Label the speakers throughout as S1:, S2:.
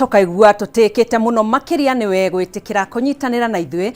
S1: Tũkaigua tũtĩkĩte mũno makĩria nĩwe gwĩtĩkĩra kũnyitanĩra na ithuĩ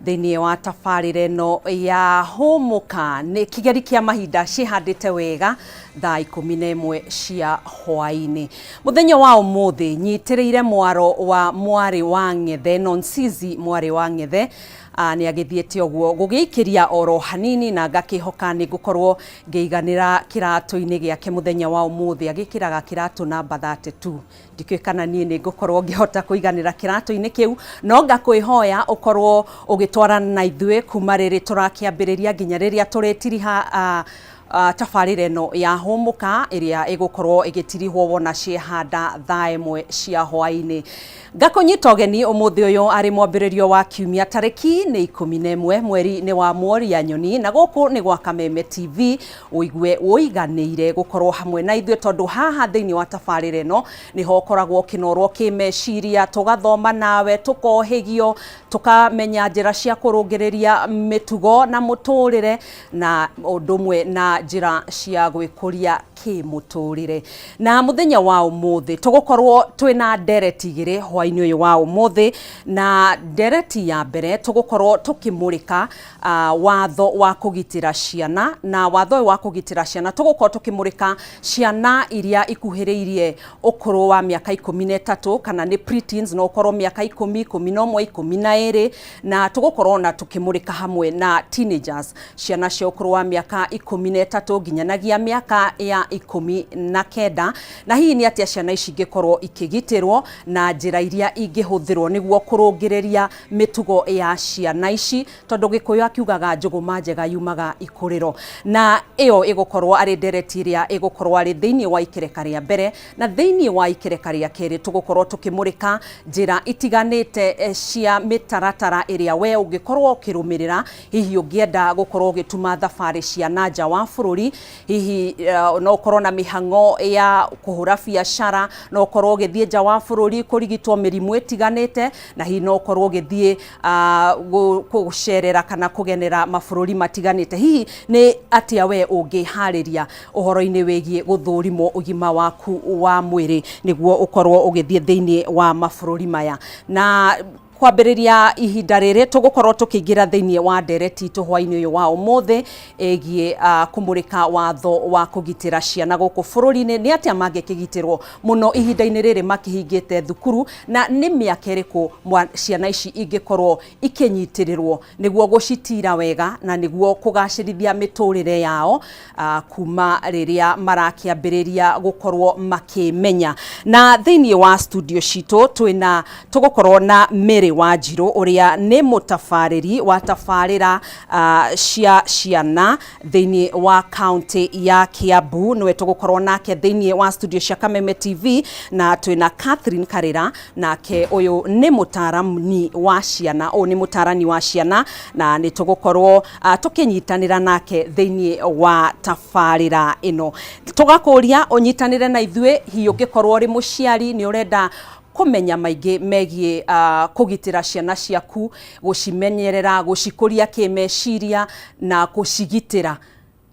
S1: thĩinĩ wa tabarĩra ĩno ya Hũmũka. Nĩ kĩgeri kĩa mahinda ciĩhandĩte wega thaa 11 cia hwaĩ-inĩ. Mũthenya wa ũmũthĩ nyitĩrĩire mwaro wa mwarĩ wa Ng'ethe, Nonsizi mwarĩ wa Ng'ethe. Nĩ agĩthiĩte ũguo gũgĩikĩria oro hanini na ngakĩhoka nĩ ngũkorwo ngĩiganĩra kĩratũ-inĩ gĩake mũthenya wa ũmũthĩ. Agĩkĩraga kĩratũ namba 32. Ndikĩũĩ kana niĩ nĩ ngũkorwo ngĩhota kũiganĩra kĩratũ-inĩ kĩu, no ngakwĩhoya ũkorwo ũgĩtwarana na ithuĩ kuma rĩrĩ tũrakĩambĩrĩria nginya rĩrĩa tũrĩtiriha tabarĩra ĩno ya Hũmũka ĩrĩa ĩgũkorwo ĩgĩtirihwo wona ciehanda thaa 1 cia hwaĩ-inĩ. Ngakũnyita ũgeni ũmũthĩ ũyũ arĩ mwambĩrĩrio wa kiumia tarĩki nĩ 11 mweri nĩ wa Mworia Nyoni, na gũkũ nĩ gwa Kameme TV. Ũigue ũiganĩire gũkorwo hamwe na ithuĩ tondũ haha thĩinĩ wa tabarĩra ĩno nĩho ũkoragwo ũkĩnorwo kĩmeciria, tũgathoma nawe, tũkohĩgio, tũkamenya njĩra cia kũrũngĩrĩria mĩtugo na mũtũrĩre na ũndũ ũmwe na njĩra cia gwĩkũria kĩmũtũrĩre. Na mũthenya wa ũmũthĩ tũgũkorwo twĩna ndereti igĩrĩ hwainĩ ũyũ wa ũmũthĩ, na ndereti ya mbere tũgũkorwo tũkĩmũrĩka watho wa kũgitĩra ciana, na watho ũyũ wa kũgitĩra ciana tũgũkorwo tũkĩmũrĩka ciana iria ikuhĩrĩirie ũkũrũ wa mĩaka 13 kana nĩ preteens, no ũkorwo mĩaka 10, 11, 12, na tũgũkorwo na tũkĩmũrĩka hamwe na teenagers, ciana cia ũkũrũ wa mĩaka 13 nginyanagia mĩaka ya 19, na hihi nĩ atĩa ciana ici ingĩkorwo ikĩgitĩrwo na njĩra iria ingĩhũthĩrwo nĩguo kũrũngĩrĩria mĩtugo ya ciana ici, tondũ Gĩkũyũ akiugaga njũgũma njega yumaga ikũrĩro. Na ĩyo ĩgũkorwo arĩ ndereti ĩrĩa ĩgũkorwo arĩ thĩinĩ wa ikereka rĩa mbere, na thĩinĩ wa ikereka rĩa kerĩ tũgũkorwo tũkĩmũrĩka njĩra itiganĩte cia mĩtaratara ĩrĩa we ũngĩkorwo ũkĩrũmĩrĩra hihi ũngĩenda gũkorwo ũgĩtuma thabarĩ cia na nja wa bũrũri. Hihi no ũkorwo na mĩhang'o ya kũhũra biacara, no ũkorwo ũgĩthiĩ nja wa bũrũri kũrigitwo mĩrimũ ĩtiganĩte, na hihi no ũkorwo ũgĩthiĩ gũcerera kana kũgenera mabũrũri matiganĩte. Hihi nĩ atĩa we ũngĩharĩria ũhoro-inĩ wĩgiĩ gũthũrimwo ũgima waku wa mwĩrĩ nĩguo ũkorwo ũgĩthiĩ thĩinĩ wa mabũrũri maya? Na kwambĩrĩria ihinda rĩrĩ tũgũkorwo tũkĩingĩra thĩinĩ wa ndereti itũ hwainĩ ũyũ wa ũmũthĩ ĩgiĩ kũmũrĩka watho wa kũgitĩra ciana gũkũ bũrũri-inĩ. Nĩ atĩa mangĩkĩgitĩrwo mũno ihinda-inĩ rĩrĩ makĩhingĩte thukuru, na nĩ mĩaka ĩrĩkũ ciana ici ingĩkorwo ikĩnyitĩrĩrwo nĩguo gũcitira wega na nĩguo kũgacĩrithia mĩtũrĩre yao kuma rĩrĩa marakĩambĩrĩria gũkorwo makĩmenya. Na thĩinĩ wa studio citũ twĩna tũgũkorwo na Mary Wanjirũ ũrĩa nĩ mũtabarĩri wa tabarĩra cia ciana thĩinĩ wa county ya Kiambu, nĩwe tũgũkorwo nake thĩinĩ wa studio cia Kameme TV, na twĩna Catherine Karĩra, nake ũyũ nĩ mũtaarani wa ciana, ũyũ nĩ mũtaarani wa ciana, na nĩ tũgũkorwo tũkĩnyitanĩra nake thĩinĩ wa tabarĩra ĩno. Tũgakũria ũnyitanĩre na ithuĩ, hihi ũngĩkorwo ũrĩ mũciari nĩ ũrenda kũmenya maingĩ megiĩ kũgitĩra ciana ciaku, gũcimenyerera, gũcikũria kĩmeciria na gũcigitĩra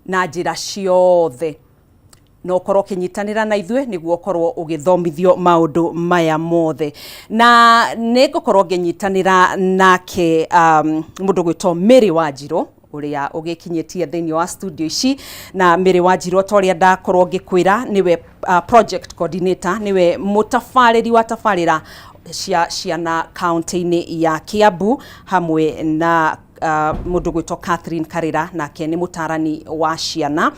S1: na njĩra ciothe. No ũkorwo ũkĩnyitanĩra na ithuĩ nĩguo ũkorwo ũgĩthomithio maũndũ maya mothe. Na nĩ ngũkorwo ngĩnyitanĩra nake mũndũ gwĩtwo Mary Wanjirũ ũrĩa ũgĩkinyĩtie thĩinĩ wa studio ici. Na Mary Wanjirũ, ta ũrĩa ndakorwo ngĩkwĩra, nĩwe project coordinator, nĩwe mũtabarĩri wa tabarĩra cia ciana kaunti-inĩ ya Kiambu, hamwe na mũndũ gwĩtwo Catherine Karĩra, nake nĩ mũtarani wa ciana.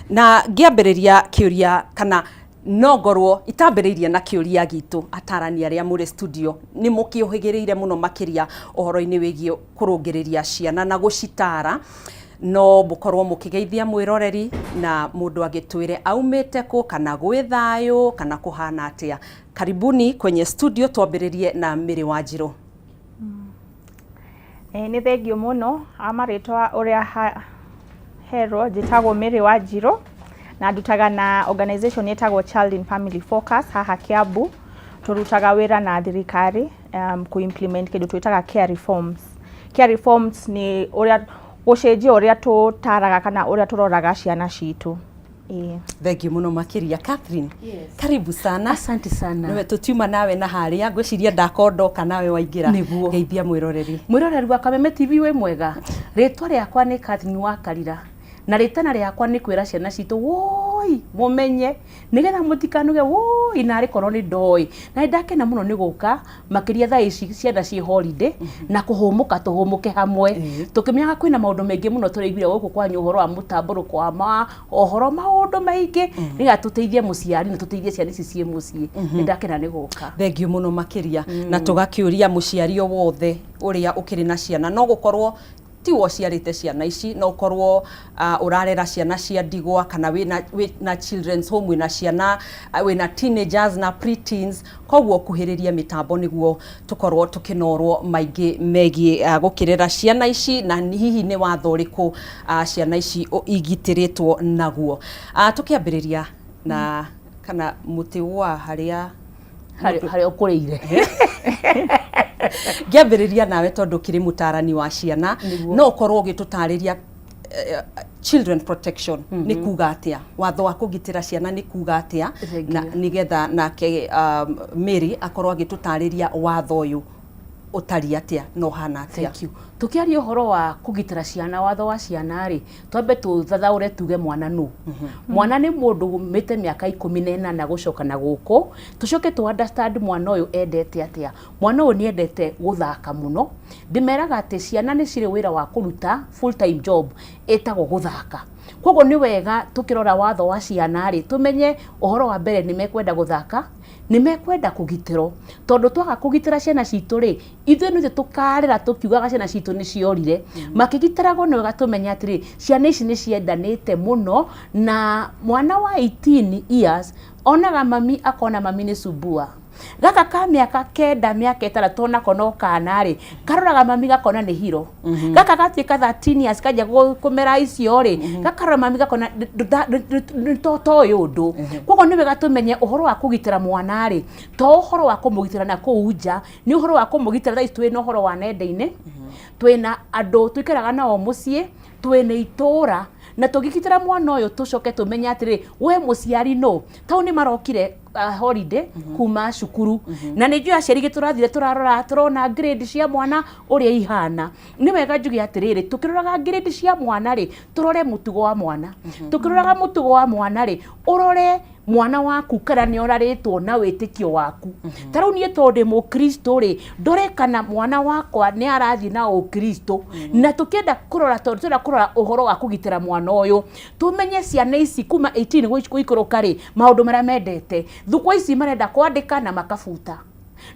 S1: Na ngĩambĩrĩria kĩũria, kana no ngorwo itambĩrĩirie na kĩũria gitũ, atarani arĩa mũrĩ studio nĩ mũkĩũhĩgĩrĩire mũno makĩria ũhoro-inĩ wĩgiĩ kũrũngĩrĩria ciana na gũcitara, no mũkorwo mũkĩgeithia mwĩroreri na mũndũ agĩtwĩre aumĩte kũ, kana gwĩ thayũ, kana kũhana atĩa. Karibuni kwenye studio, twambĩrĩrie na Mary Wanjirũ.
S2: Nĩ thengiũ mũno. Marĩtwa ũrĩa herwo, njĩtagwo Mary Wanjirũ na ndutaga na organization ĩtagwo Child in Family Focus haha Kiambu. Tũrutaga wĩra na thirikari kũ implement kĩndũ twĩtaga care reforms. Care reforms nĩ ũrĩa gũcenjia ũrĩa tũtaraga kana ũrĩa tũroraga ciana citũ. Ĩĩ.
S1: Thengiũ mũno makĩria Catherine.
S3: Yes.
S1: Karibu sana.
S3: Asante sana.
S1: Nĩwe tũtiuma nawe na harĩa ngwĩciria ndakondoka nawe waingĩra.
S3: Nĩguo.
S1: Geithia mwĩroreri.
S3: Mwĩroreri wa Kameme TV wĩ mwega. Rĩtwa rĩakwa nĩ Catherine Wakarira na rĩtana rĩakwa nĩ kwĩra ciana citũ woi mũmenye nĩgetha mũtikanuge woi narĩ korwo nĩ ndoĩ. Na nĩ ndakena mũno nĩ gũka makĩria thaa ici ciana ciĩ holiday na kũhũmũka tũhũmũke hamwe tũkĩmenyaga kwĩna maũndũ maingĩ mũno tũraiguire gũkũ kwanyu ũhoro wa mũtambũrũko wa ma ũhoro maũndũ maingĩ nĩgetha tũteithie mũciari na tũteithie ciana ici ciĩ mũciĩ. Nĩ ndakena nĩ gũka.
S1: Thengiũ mũno makĩria na tũgakĩũria mũciari o wothe ũrĩa ũkĩrĩ na ciana no gũkorwo tiwe ũciarĩte ciana ici no ũkorwo ũrarera ciana cia ndigwa kana wĩna children's home wĩna ciana wĩna teenagers na pre-teens koguo kuhĩrĩria mĩtambo nĩguo tũkorwo tũkĩnorwo maingĩ megiĩ gũkĩrera ciana ici na hihi nĩ watho ũrĩkũ ciana ici igitĩrĩtwo naguo. Tũkĩambĩrĩria na kana mũtĩ wa harĩa
S3: harĩa ũkũrĩire.
S1: Ngĩambĩrĩria nawe tondũ ũkĩrĩ mũtarani wa ciana no ũkorwo ũgĩtũtarĩria children protection nĩ kuga atĩa, watho wa kũgitĩra ciana nĩ kuga atĩa, na nĩgetha nake Mary akorwo agĩtũtarĩria watho ũyũ ũtariĩ atĩa na ũhana atĩa.
S3: Thank you. Tukiaria ũhoro wa kũgitĩra ciana, watho wa ciana rĩ, twambe tũthathaũre tuge mwana nũ. Mwana nĩ mũndũ umĩte mĩaka 18 gũcoka na gũkũ, tũcoke tũ understand mwana ũyũ endete atĩa. Mwana ũyũ nĩ endete gũthaka mũno. Ndĩmeraga atĩ ciana nĩ cirĩ wĩra wa kũruta full time job ĩtagwo gũthaka. Koguo nĩ wega tũkĩrora watho wa ciana rĩ, tũmenye ũhoro wa mbere nĩ mekwenda gũthaka, nĩ mekwenda kũgitĩrwo, tondũ twaga kũgitĩra ciana citũ rĩ, ithuĩ nĩthuĩ tũkarĩra tũkiugaga ciana citũ nĩ ciorire. Makĩgitĩragwo nĩ wega tũmenye atĩrĩ, ciana ici nĩ ciendanĩte mũno, na mwana wa 18 years onaga mami akona mami nĩ sumbua. Gaka ka mĩaka 9 mĩaka 6 nako no kana rĩ, karoraga mami gakona nĩ hero. Gaka gatuĩka 13 years kanjia kũmera icio rĩ, gakarora mami gakona toĩ ũndũ. Koguo nĩ wega tũmenye ũhoro wa kũgitĩra mwana rĩ, to ũhoro wa kũmũgitĩra na kũu nja, nĩ ũhoro wa kũmũgitĩra thaa ici twĩna ũhoro wa nenda-inĩ, twĩna andũ tũikaraga nao mũciĩ, twĩna itũra, na tũngĩgitĩra mwana ũyũ tũcoke tũmenye atĩrĩ, we mũciari nũ? Tau nĩ marokire holiday kuma cukuru na nĩ njũĩ aciari gĩ tũrathire tũrarora tũrona grade cia mwana ũrĩa ihana. Nĩ wega njuge atĩrĩrĩ, tũkĩroraga grade cia mwana rĩ, tũrore mũtugo wa mwana. Tũkĩroraga mũtugo wa mwana rĩ, ũrore mwana waku kana nĩ orarĩtwo na wĩtĩkio waku. Ta rĩu niĩ tondũ ndĩ mũkristo rĩ, ndore kana mwana wakwa nĩ arathiĩ na ũkristo. Na tũkĩenda kũrora, tondũ tũrenda kũrora ũhoro wa kũgitĩra mwana ũyũ, tũmenye ciana ici kuma 18 gũikũrũka rĩ, maũndũ marĩa mendete. Thukũ ici marenda kwandĩka na makabuta.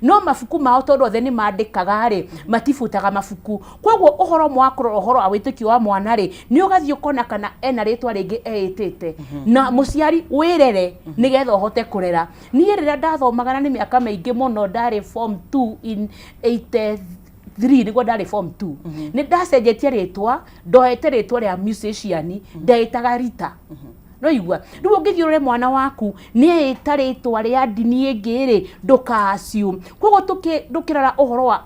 S3: No mabuku mao tondũ othe nĩ mandĩkaga rĩ, matibutaga mabuku. Koguo ũhoro ũmwe wa kũrora ũhoro wa wĩtĩkio wa mwana rĩ, nĩ ũgathiĩ ũkona kana ena rĩtwa rĩngĩ eĩtĩte. Na mũciari wĩrere nĩgetha ũhote kũrera. Niĩ rĩrĩa ndathomaga na nĩ mĩaka mĩingĩ mũno, ndarĩ form 2 in 83 nĩguo ndarĩ form 2. Nĩ ndacenjetie rĩtwa, ndoete rĩtwa rĩa musician, ndeĩtaga Rita. No igua rĩu ũngĩthiĩ ũrore mwana waku nĩ eĩta rĩtwa rĩa ndini ĩngĩ rĩ, ndũka assume. Koguo tũkĩrora ũhoro wa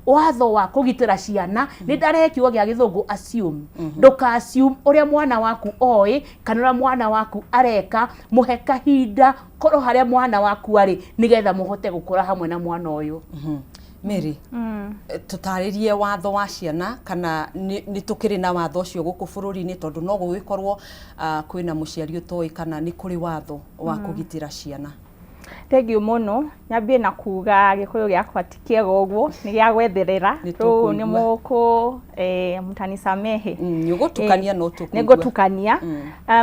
S3: watho wa kũgitĩra ciana, nĩ ndarehe kiugo gĩa gĩthũngũ assume. Ndũka assume ũrĩa mwana waku oĩ kana ũrĩa mwana waku areka, mũhe kahinda korwo harĩa mwana waku arĩ nĩgetha mũhote gũkũra hamwe na mwana ũyũ.
S1: Mary, tũtarĩrie watho wa ciana kana nĩ tũkĩrĩ na watho ũcio gũkũ bũrũri-inĩ, tondũ no gũgĩkorwo kwĩna mũciari ũtoĩ kana nĩ kũrĩ watho wa kũgitĩra ciana.
S2: Thengiũ mũno, nyambie na kuga gĩkũyũ gĩakwa ti kĩega ũguo, nĩ gĩa gwetherera. Rĩu nĩ mũkũ mũtanisamehe.
S1: Nĩ ũgũtukania no tũkũigua.
S2: Nĩ ngũtukania.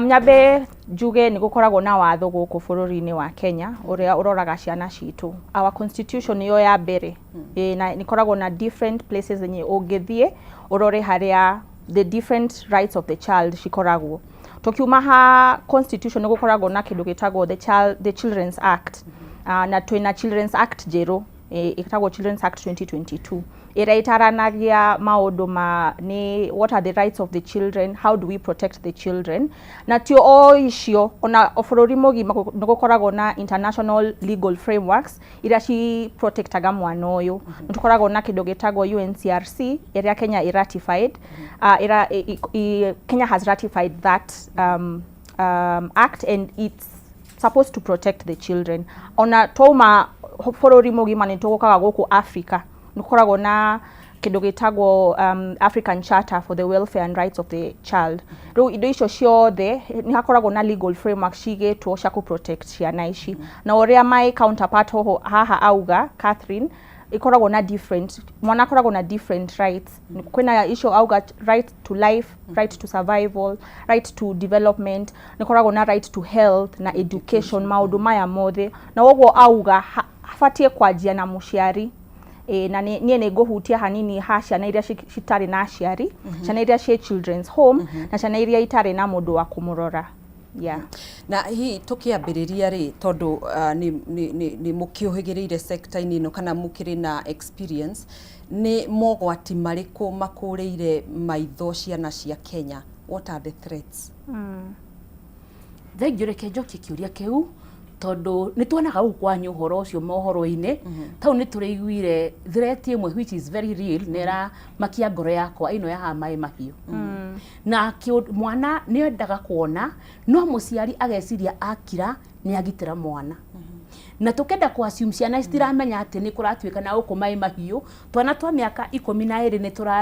S2: Nyambe njuge nĩ gũkoragwo na watho gũkũ bũrũri-inĩ wa Kenya ũrĩa ũroraga ciana citũ. Our constitution nĩyo ya mbere. Na nĩ ĩkoragwo na different places enye ũngĩthiĩ ũrore harĩa the different rights of the child cikoragwo. Tukiuma ha constitution nĩ gũkoragwo na kĩndũ gĩtagwo the Children's Act. Na twĩna Children's Act njerũ ĩtagwo Children's Act 2022 ĩrĩa ĩtaranagia maũndũ ma nĩ what are the rights of the children, how do we protect the children. Na tio o icio, ona bũrũri mũgima nĩ gũkoragwo na international legal frameworks iria ci protectaga mwana ũyũ. Nĩ tũkoragwo na kĩndũ gĩtagwo UNCRC ĩrĩa Kenya ratified. Kenya has ratified that act and it's supposed to protect the children. Ona twauma bũrũri mũgima nĩ tũgũkaga gũkũ Africa, nĩ gũkoragwo na kĩndũ gĩtagwo African Charter for the Welfare and Rights of the Child. Rĩu indo icio ciothe nĩ hakoragwo na legal framework cigĩtwo cia kũ protect ciana ici. Na ũrĩa my counterpart hoho haha auga Catherine, ikoragwo na different, mwana akoragwo na different rights. Kwĩna icio auga right to life, right to survival, right to development, nĩ koragwo na right to health na education, maũndũ maya mothe. Na ũguo auga habatie kwanjia na mũciari. Ĩ, na niĩ nĩ ngũhutia hanini ha ciana iria citarĩ na aciari, ciana iria ciĩ children's home na ciana iria itarĩ na mũndũ wa kũmũrora, yeah.
S1: Na hihi tũkĩambĩrĩria rĩ, tondũ nĩ mũkĩũhĩgĩrĩire sector-inĩ ĩno kana mũkĩrĩ na experience, nĩ mogwati marĩkũ makũrĩire maitho ciana cia Kenya? What are the threats?
S3: Thengiũ, reke njokie kĩũria kĩu, tondũ nĩ tuonaga gũkũ kwanyu ũhoro ũcio mohoro-inĩ. Tau nĩ tũrĩiguire threat ĩmwe which is very real na ĩramakia ngoro yakwa, ĩno ya haha maĩ mahiũ na mwana nĩ endaga kuona, no mũciari ageciria akira nĩ agitĩra mwana, na tukenda ku assume ciana citiramenya atĩ nĩ kũratuĩka na gũkũ maĩ mahiũ twana twa mĩaka 12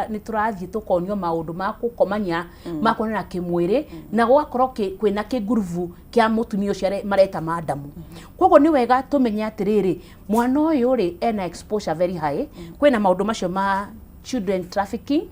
S3: nĩ tũrathiĩ tũkonio maũndũ ma gũkomania, ma kuonana kĩmwĩrĩ, na gũgakorwo kwĩna kĩngurubu kĩa mũtumia ũcio mareta madamu. Koguo nĩ wega tũmenye atĩrĩrĩ, mwana ũyũ rĩ ena exposure very high. Kwĩna maũndũ macio ma children trafficking,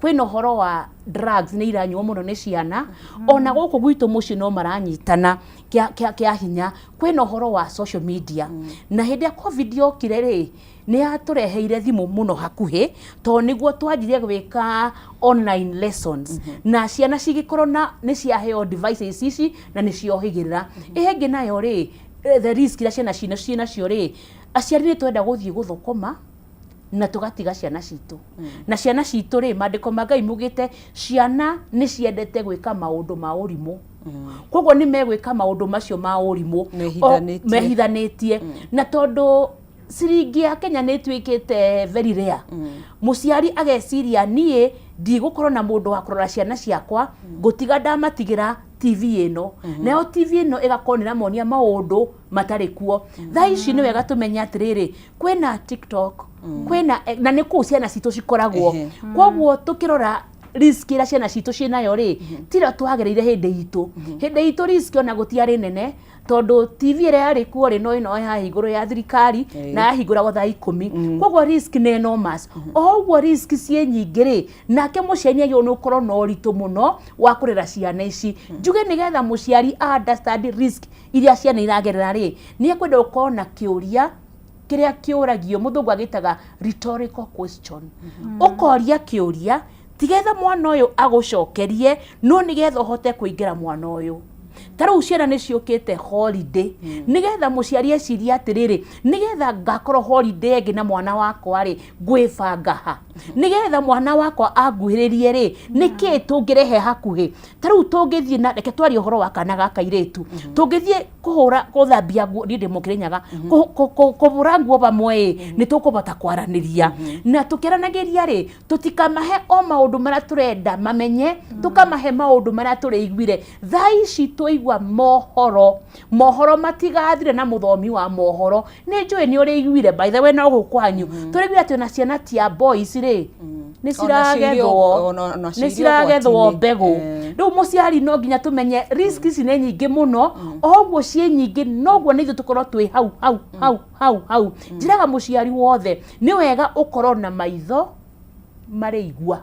S3: kwĩna ũhoro wa drugs nĩ iranyuo mũno nĩ ciana, ona gũkũ gwitũ mũciĩ no maranyitana kĩa hinya. Kwĩna ũhoro wa social media, na hĩndĩ ya COVID yokire rĩ, nĩ yatũreheire thimũ mũno hakuhĩ, tondũ nĩguo twanjirie gwĩka online lessons, na ciana cigĩkorwo na nĩ ciaheo devices ici na nĩ ciohĩgĩrĩra. Ĩngĩ nayo rĩ, the risk iria ciana ciĩnacio rĩ, aciari nĩ twenda gũthiĩ gũthũkũma na tũgatiga ciana citũ, na ciana citũ rĩ, maandĩko ma Ngai mugĩte ciana nĩ ciendete gwĩka maũndũ ma ũrimũ, koguo nĩ megwĩka maũndũ macio ma ũrimũ.
S1: Mehithanĩtie.
S3: Mehithanĩtie. Na tondũ ciringi ya Kenya nĩ ĩtuĩkĩte very rare, mũciari ageciria niĩ ndigũkorwo na mũndũ wa kũrora ciana ciakwa, ngũtiga ndamatigĩra TV ĩno, nayo TV ĩno ĩgakorwo nĩ ĩramonia maũndũ matarĩ kuo. Thaa ici nĩ wega tũmenye atĩrĩrĩ, kwĩna TikTok, kwĩna na nĩ kũu ciana citũ cikoragwo. Koguo tũkĩrora risk ĩrĩa ciana citũ ciĩnayo rĩ, tira twagereire hĩndĩ itũ. Hĩndĩ itũ risk ona gũtiarĩ nene, tondũ TV ĩrĩa yarĩ kuo rĩ, no ĩno ya igũrũ ya thirikari na yahingũragwo thaa 10. Koguo risk nĩ enormous. O ũguo risk ciĩ nyingĩ rĩ, nake mũciari nĩ agĩrĩirwo nĩ gũkorwo na ũritũ mũno wa kũrera ciana ici. Njuge nĩgetha mũciari understand risk iria ciana iragerera rĩ, nĩ ekwenda gũkorwo na kĩũria kĩrĩa kĩũragio, mũthũngũ agĩtaga rhetorical question. Ũkoria kĩũria tigetha mwana ũyũ agũcokerie, no nĩgetha ũhote kũingĩra mwana ũyũ. Ta rĩu ciana nĩ ciũkĩte holiday, nĩgetha mũciari ecirie atĩrĩrĩ, nĩgetha ngakorwo holiday ĩngĩ na mwana wakwa rĩ, ngwĩbanga ha nĩgetha mwana wakwa anguhĩrĩrie rĩ, nĩkĩ tũngĩrehe hakuhĩ. Ta rĩu tũngĩthiĩ na reke twarie ũhoro wa kana ga kairĩtu, tũngĩthiĩ kũhũra gũthambia nguo, niĩ ndĩ mũkĩrĩnyaga, kũhũra nguo pamwe ĩ, nĩ tũkũbota kwaranĩria, na tũkĩaranagĩria rĩ, tũtikamahe o maũndũ marĩa tũrenda mamenye, tũkamahe maũndũ marĩa tũrĩiguire. Thaa ici twaigua mohoro, mohoro matigathire na mũthomi wa mohoro nĩ njũĩ nĩ ũrĩiguire, by the way, no gũkũ kwanyu tũrĩiguire atĩ ona ciana tia boys rĩ, nĩ
S1: Ona cio irĩ
S3: ciragethwo,
S1: ona cio
S3: nĩ
S1: irĩ
S3: ciragethwo
S1: ũgwati-inĩ.
S3: mbegũ. Rĩu mũciari no nginya tũmenye risk ici nĩ nyingĩ mũno. O ũguo ciĩ nyingĩ, noguo nĩ ithuĩ tũkorwo twĩ hau hau hau hau hau. Njĩraga mũciari wothe nĩ wega ũkorwo na maitho marĩ igua.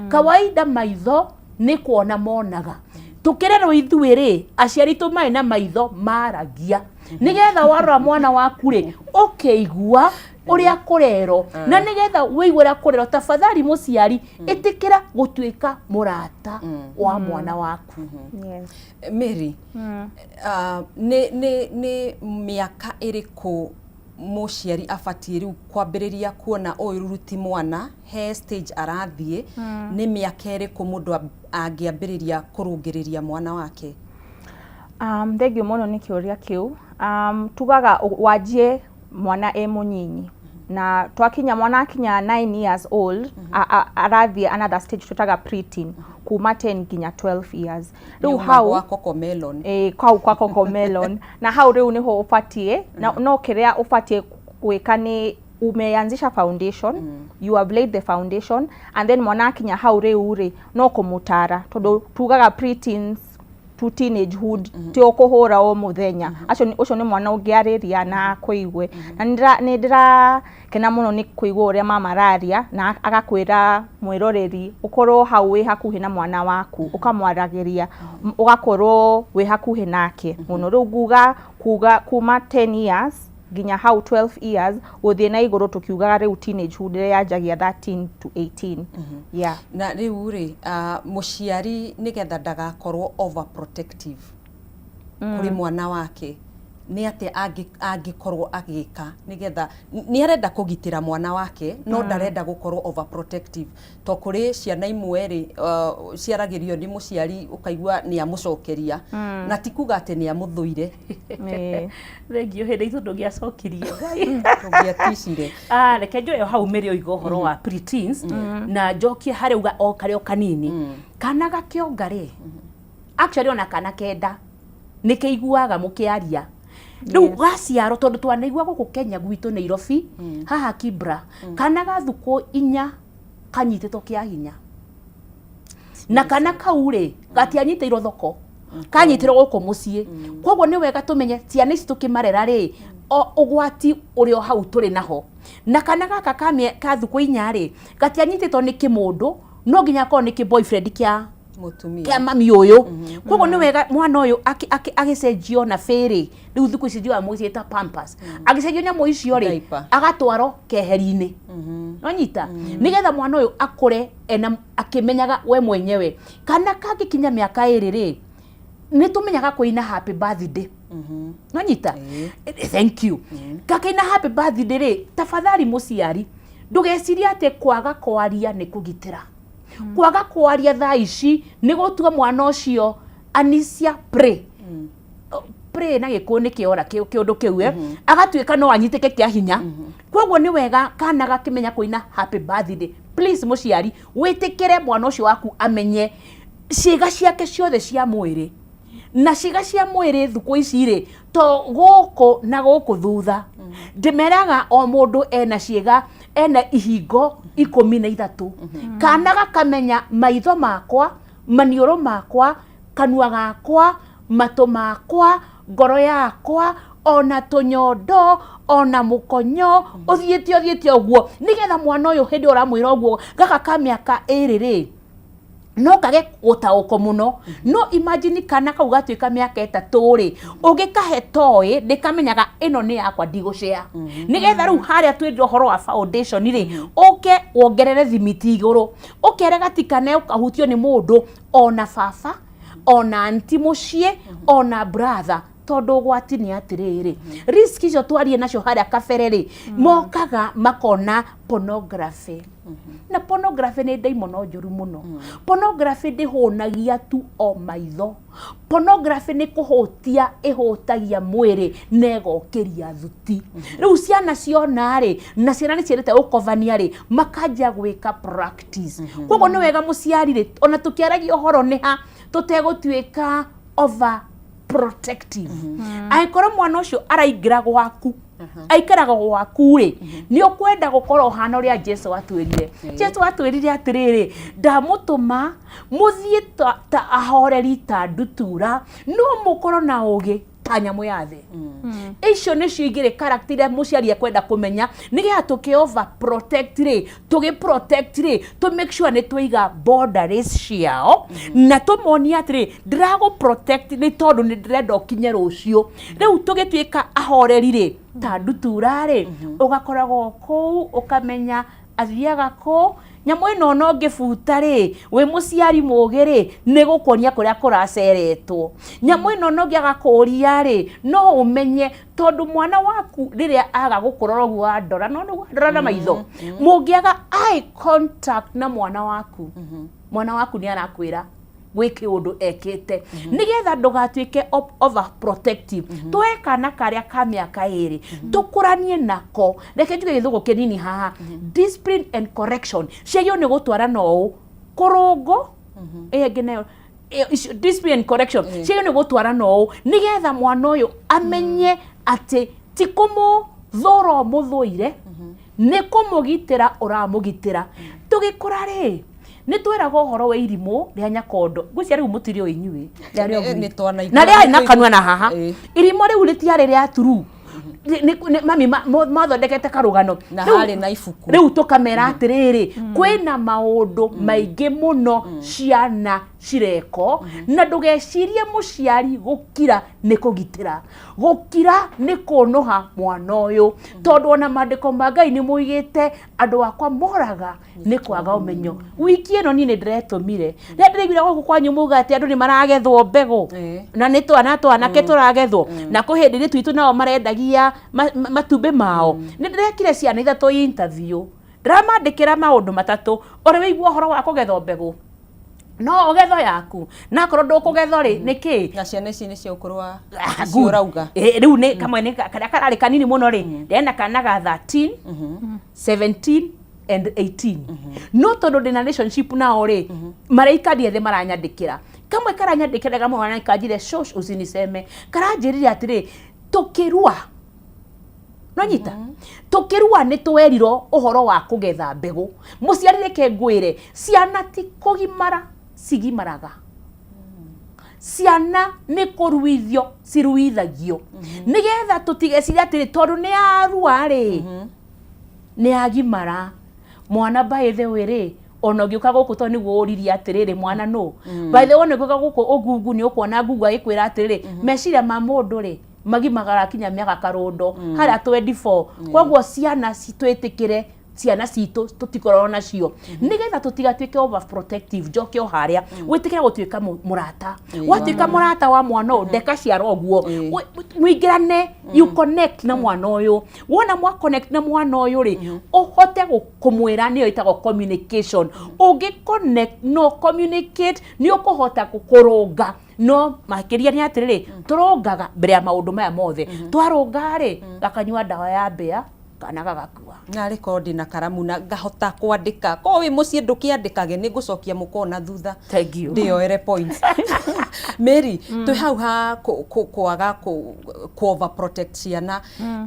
S3: Kawaida maitho nĩ kuona monaga, tũkĩrerwo ithuĩ rĩ, aciari tũmarĩ na maitho maragia, nĩgetha warora mwana waku rĩ, ũkĩigua ũrĩa kũrerwo, na nĩgetha wĩigue ũrĩa kũrerwo, tafadhali mũciari ĩtĩkĩra gũtuĩka mũrata wa mwana waku.
S2: Yes.
S1: Mary, nĩ mĩaka ĩrĩkũ mũciari abatiĩ rĩu kwambĩrĩria kuona ũyũ rĩu ti mwana, he stage arathiĩ? Nĩ mĩaka ĩrĩkũ mũndũ angĩambĩrĩria kũrũngĩrĩria mwana wake?
S2: Thengiũ mũno nĩ kĩũria kĩu. Tugaga wanjie mwana e mũnyinyi, na twakinya mwana akinya 9 years old, arathiĩ another stage twĩtaga preteen. Kuma 10 nginya 12 years rĩu.
S1: Nĩuma
S2: Hau
S1: gwa Cocomelon.
S2: Ĩ, kau kwa Cocomelon na hau rĩu nĩho ũbatiĩ na no kĩrĩa ũbatiĩ gwĩka nĩ umeanzisha foundation. You have laid the foundation and then mwana akinya hau rĩu rĩ, no kũmũtara, tondũ tugaga preteens to teenagehood ti ũkũhũra o mũthenya. Acio ũcio nĩ mwana ũngĩarĩria na akũigue. Na nĩ ndĩrakena mũno nĩ kũigua ũrĩa mama araria na agakwĩra mwĩroreri ũkorwo hau wĩ hakuhĩ na mwana waku, ũkamwaragĩria, ũgakorwo wĩ hakuhĩ nake mũno. Rĩu nguga kuga kuma 10 years nginya hau 12 years gũthiĩ na igũrũ, tũkiugaga rĩu teenagehood ĩrĩa yanjagia 13 to 18, yeah.
S1: Na rĩu rĩ, mũciari nĩgetha ndagakorwo overprotective kũrĩ mwana wake, nĩ atĩa angĩkorwo agĩka nĩgetha nĩ arenda kũgitĩra mwana wake no ndarenda gũkorwo overprotective? To kũrĩ ciana imwe rĩ, ciaragĩrio nĩ mũciari ũkaigua nĩ amũcokeria, na ti kuga atĩ nĩ amũthũire.
S3: Thengio, hĩndĩ itũ ndũngĩacokirie Ngai.
S1: Tũngĩaticire.
S3: Ah, reke njoe hau mĩrĩ oiga ũhoro wa preteens na njokie harĩ uga o karĩ o kanini. Kana gakĩonga rĩ, actually ona kana kenda nĩ kĩiguaga mũkĩaria rĩu gaciarwo, tondũ twanaigua gũkũ Kenya gwitũ Nairobi haha Kibra, kana ga thukũ 4 kanyitĩtwo kĩa hinya, na kana kau rĩ gatianyitĩirwo thoko, kanyitĩrwo gũkũ mũciĩ. Koguo nĩ wega tũmenye ciana ici tũkĩmarera rĩ, o ũgwati ũrĩ o hau tũrĩ naho. Na kana gaka ka thukũ 4 rĩ, gatianyitĩtwo nĩ kĩmũndũ, no nginya akorwo nĩ kĩ boyfriend kĩa
S1: mũtumia
S3: kĩa mami ũyũ. Koguo nĩ wega mwana ũyũ agĩcenjio na bĩrĩ. Rĩu thikũ ici ndiũĩ mũciĩta pampers, agĩcenjio nyamũ icio rĩ,
S1: Diaper.
S3: agatwarwo keheri-inĩ nonyita, nĩgetha mwana ũyũ akũre ena akĩmenyaga we mwenyewe. Kana kangĩkinya mĩaka 2 rĩ, nĩ tũmenyaga kũina happy birthday nonyita. Thank you. Gakĩina happy birthday rĩ, tafadhali mũciari ndũgecirie atĩ kwaga kwaria nĩ kũgitĩra. Kwaga kwaria thaa ici nĩ gũtua mwana ũcio anisia prey. Prey na gĩkũyũ nĩ kĩora kĩũndũ kĩu, agatuĩka no anyitĩke kĩa hinya. Koguo nĩ wega kana gakĩmenya kũina happy birthday, please mũciari wĩtĩkĩre mwana ũcio waku amenye ciĩga ciake ciothe cia mwĩrĩ. Na ciĩga cia mwĩrĩ thukũ ici rĩ, to gũkũ na gũkũ thutha, ndĩmeraga o mũndũ ena ciĩga, ena ihingo 13. Kana gakamenya maitho makwa, maniũrũ makwa, kanua gakwa, matũ makwa, ngoro yakwa, ona tũnyondo, ona mũkonyo, ũthiĩte ũguo, nĩgetha mwana ũyũ hĩndĩ ĩyo ũramwĩra ũguo gaka ka mĩaka 2 rĩ, no kage gũtaũkwo mũno. No imagine kana kau gatuĩka mĩaka 3 rĩ, ũngĩkahe toy ndĩkamenyaga ĩno nĩ yakwa, ndigũcea. Nĩgetha rĩu harĩa twĩrire ũhoro wa foundation rĩ, ũke wongerere thimiti igũrũ, ũkere gatikane ũkahutio nĩ mũndũ, ona baba, ona anti mũciĩ, ona brother, tondũ ũgwati nĩ atĩrĩrĩ, risk icio twarie nacio harĩa kabere rĩ, mokaga makona pornography. Na pornography nĩ ndaimono njũru mũno. Pornography ndĩhũnagia tu o maitho, pornography nĩ kũhũtia ĩhũtagia mwĩrĩ na ĩgokĩria thuti. Rĩu ciana ciona rĩ, na ciana nĩ ciendete gũkobania rĩ, makanjia gwĩka practice. Koguo nĩ wega mũciari rĩ, ona tũkĩaragia ũhoro nĩ ha tũtegũtuĩka over protective. Angĩkorwo mwana ũcio araingĩra gwaku, aikaraga gwaku rĩ, nĩ ũkwenda gũkorwo ũhana ũrĩa Jesu atwĩrire. Jesu atwĩrire atĩrĩrĩ, ndamũtũma mũthiĩ ta ahoreri ta ndutura, no mũkorwo na ũgĩ ta nyamũ ya thĩ. Icio nĩcio igĩrĩ character iria mũciari ekwenda kũmenya, nĩgetha tũkĩ over protect rĩ, tũgĩ protect rĩ, tũ make sure nĩ twaiga boundaries ciao na tũmonie atĩrĩ, ndĩragũ protect nĩ tondũ nĩ ndĩrenda ũkinye rũciũ. Rĩu tũgĩtuĩka ahoreri rĩ, ta ndutura rĩ, ũgakoragwo kũu ũkamenya athiaga kũ. Nyamũ ĩno ona ũngĩbuta rĩ, wĩ mũciari mũgĩ rĩ, nĩ gũkuonia kũrĩa kũraceretwo. Nyamũ ĩno ona ũngĩaga kũũria rĩ, no ũmenye, tondũ mwana waku rĩrĩa aga gũkũrora ũguo wandora, no nĩguo wandora na maitho, mũngĩaga eye contact na mwana waku, mwana waku nĩ arakwĩra gwĩ kĩũndũ ekĩte. Nĩgetha ndũgatuĩke overprotective, tuoe kana karĩa ka mĩaka 2 tũkũranie nako. Reke njuge gĩthũngũ kĩnini haha, discipline and correction ciagĩrĩirwo nĩ gũtwarana ũũ, kũrũngwo. Ĩyo ĩngĩ nayo ĩyo icio discipline and correction ciagĩrĩirwo nĩ gũtwarana ũũ nĩgetha mwana ũyũ amenye atĩ ti kũmũthũra ũmũthũire, nĩ kũmũgitĩra ũramũgitĩra. Tũgĩkũra rĩ, nĩ tweragwo ũhoro wa irimũ rĩa nyakondo. Ngwĩciria rĩu mũtirĩũĩ inyuĩ, rĩarĩ o
S1: Nĩ twanaigua.
S3: Na rĩarĩ na kanua na haha. Irimũ rĩu rĩtiarĩ rĩa true. Mami mathondekete karũgano.
S1: Na harĩ na ibuku.
S3: Rĩu tũkamera atĩrĩrĩ, kwĩna maũndũ maingĩ mũno ciana cireko, na ndũgecirie mũciari gũkira nĩ kũgitĩra. Gũkira nĩ kũnũha mwana ũyũ, tondũ ona maandĩko ma Ngai nĩ moigĩte andũ akwa moraga nĩ kwaga ũmenyo. Wiki ĩno niĩ nĩ ndĩretũmire rĩrĩa ndĩraiguire gũkũ kwanyu muga atĩ andũ nĩ maragethwo mbegũ, na nĩ twana twanake tũragethwo, na kwĩ hĩndĩ ithuĩ twitũ nao marendagia matumbĩ mao. Nĩ ndĩrekire ciana ithatũ interview, ndĩramandĩkĩra maũndũ matatũ. Ũrĩ wĩigua ũhoro wa kũgethwo mbegũ? No ũgethwo yaku, na akorwo ndũkũgethwo rĩ, nĩ kĩ?
S1: Na ciana ici nĩ cia ũkũrũ wa
S3: Ah,
S1: icio
S3: good.
S1: ũrauga?
S3: Rĩu nĩ kamwe nĩ karĩa kararĩ kanini mũno rĩ, ndena kana ga 13, 17 and 18. No tondũ ndĩna relationship nao rĩ, marĩikaria thĩ maranyandĩkĩra. Kamwe karanyandĩkĩra kamwe na kanjire shosh usiniseme, karanjĩrire atĩrĩ, tũkĩrua nonyita tũkĩrua nĩ twerirwo ũhoro wa kũgetha mbegũ. Mũciari, reke ngwĩre, ciana ti kũgimara cigimaraga, ciana nĩ kũruithio ciruithagio, nĩgetha tũtigecirie atĩrĩ tondũ nĩ arua rĩ, nĩ agimara. Mwana, by the way rĩ, ona ũngĩũka gũkũ, tondũ nĩguo ũririe atĩrĩrĩ, mwana nũ? By the way, ona ũngĩũka gũkũ ũgungu nĩ ũkuona ngungu agĩkwĩra atĩrĩrĩ, meciria ma mũndũ rĩ magimagara kinya mĩaka karũndo harĩa 24. Koguo ciana twĩtĩkĩre ciana citũ tũtikoragwo nacio nĩgetha tũtigatuĩke overprotective. Njoke o harĩa wĩtĩkĩre gũtuĩka mũrata. Watuĩka mũrata wa mwana ũyũ, ndekaciara ũguo, mũingĩrane, you connect na mwana ũyũ. Wona mwa connect na mwana ũyũ rĩ, ũhote kũmwĩra, nĩyo ĩtagwo communication. Ũngĩ connect no communicate, nĩ ũkũhota kũrũnga. No makĩria nĩ atĩrĩrĩ, tũrũngaga mbere ya maũndũ maya mothe. Twarũnga rĩ, gakanyua ndawa ya mbĩa kana gagakua.
S1: Narĩ korwo ndĩna karamu na ngahota kwandĩka. Korwo wĩ mũciĩ ndũkĩandĩkage, nĩ ngũcokia mũkoo na thutha.
S3: Thank you.
S1: Ndĩyoere points. Mary, twĩ hau ha kwaga kũ overprotect ciana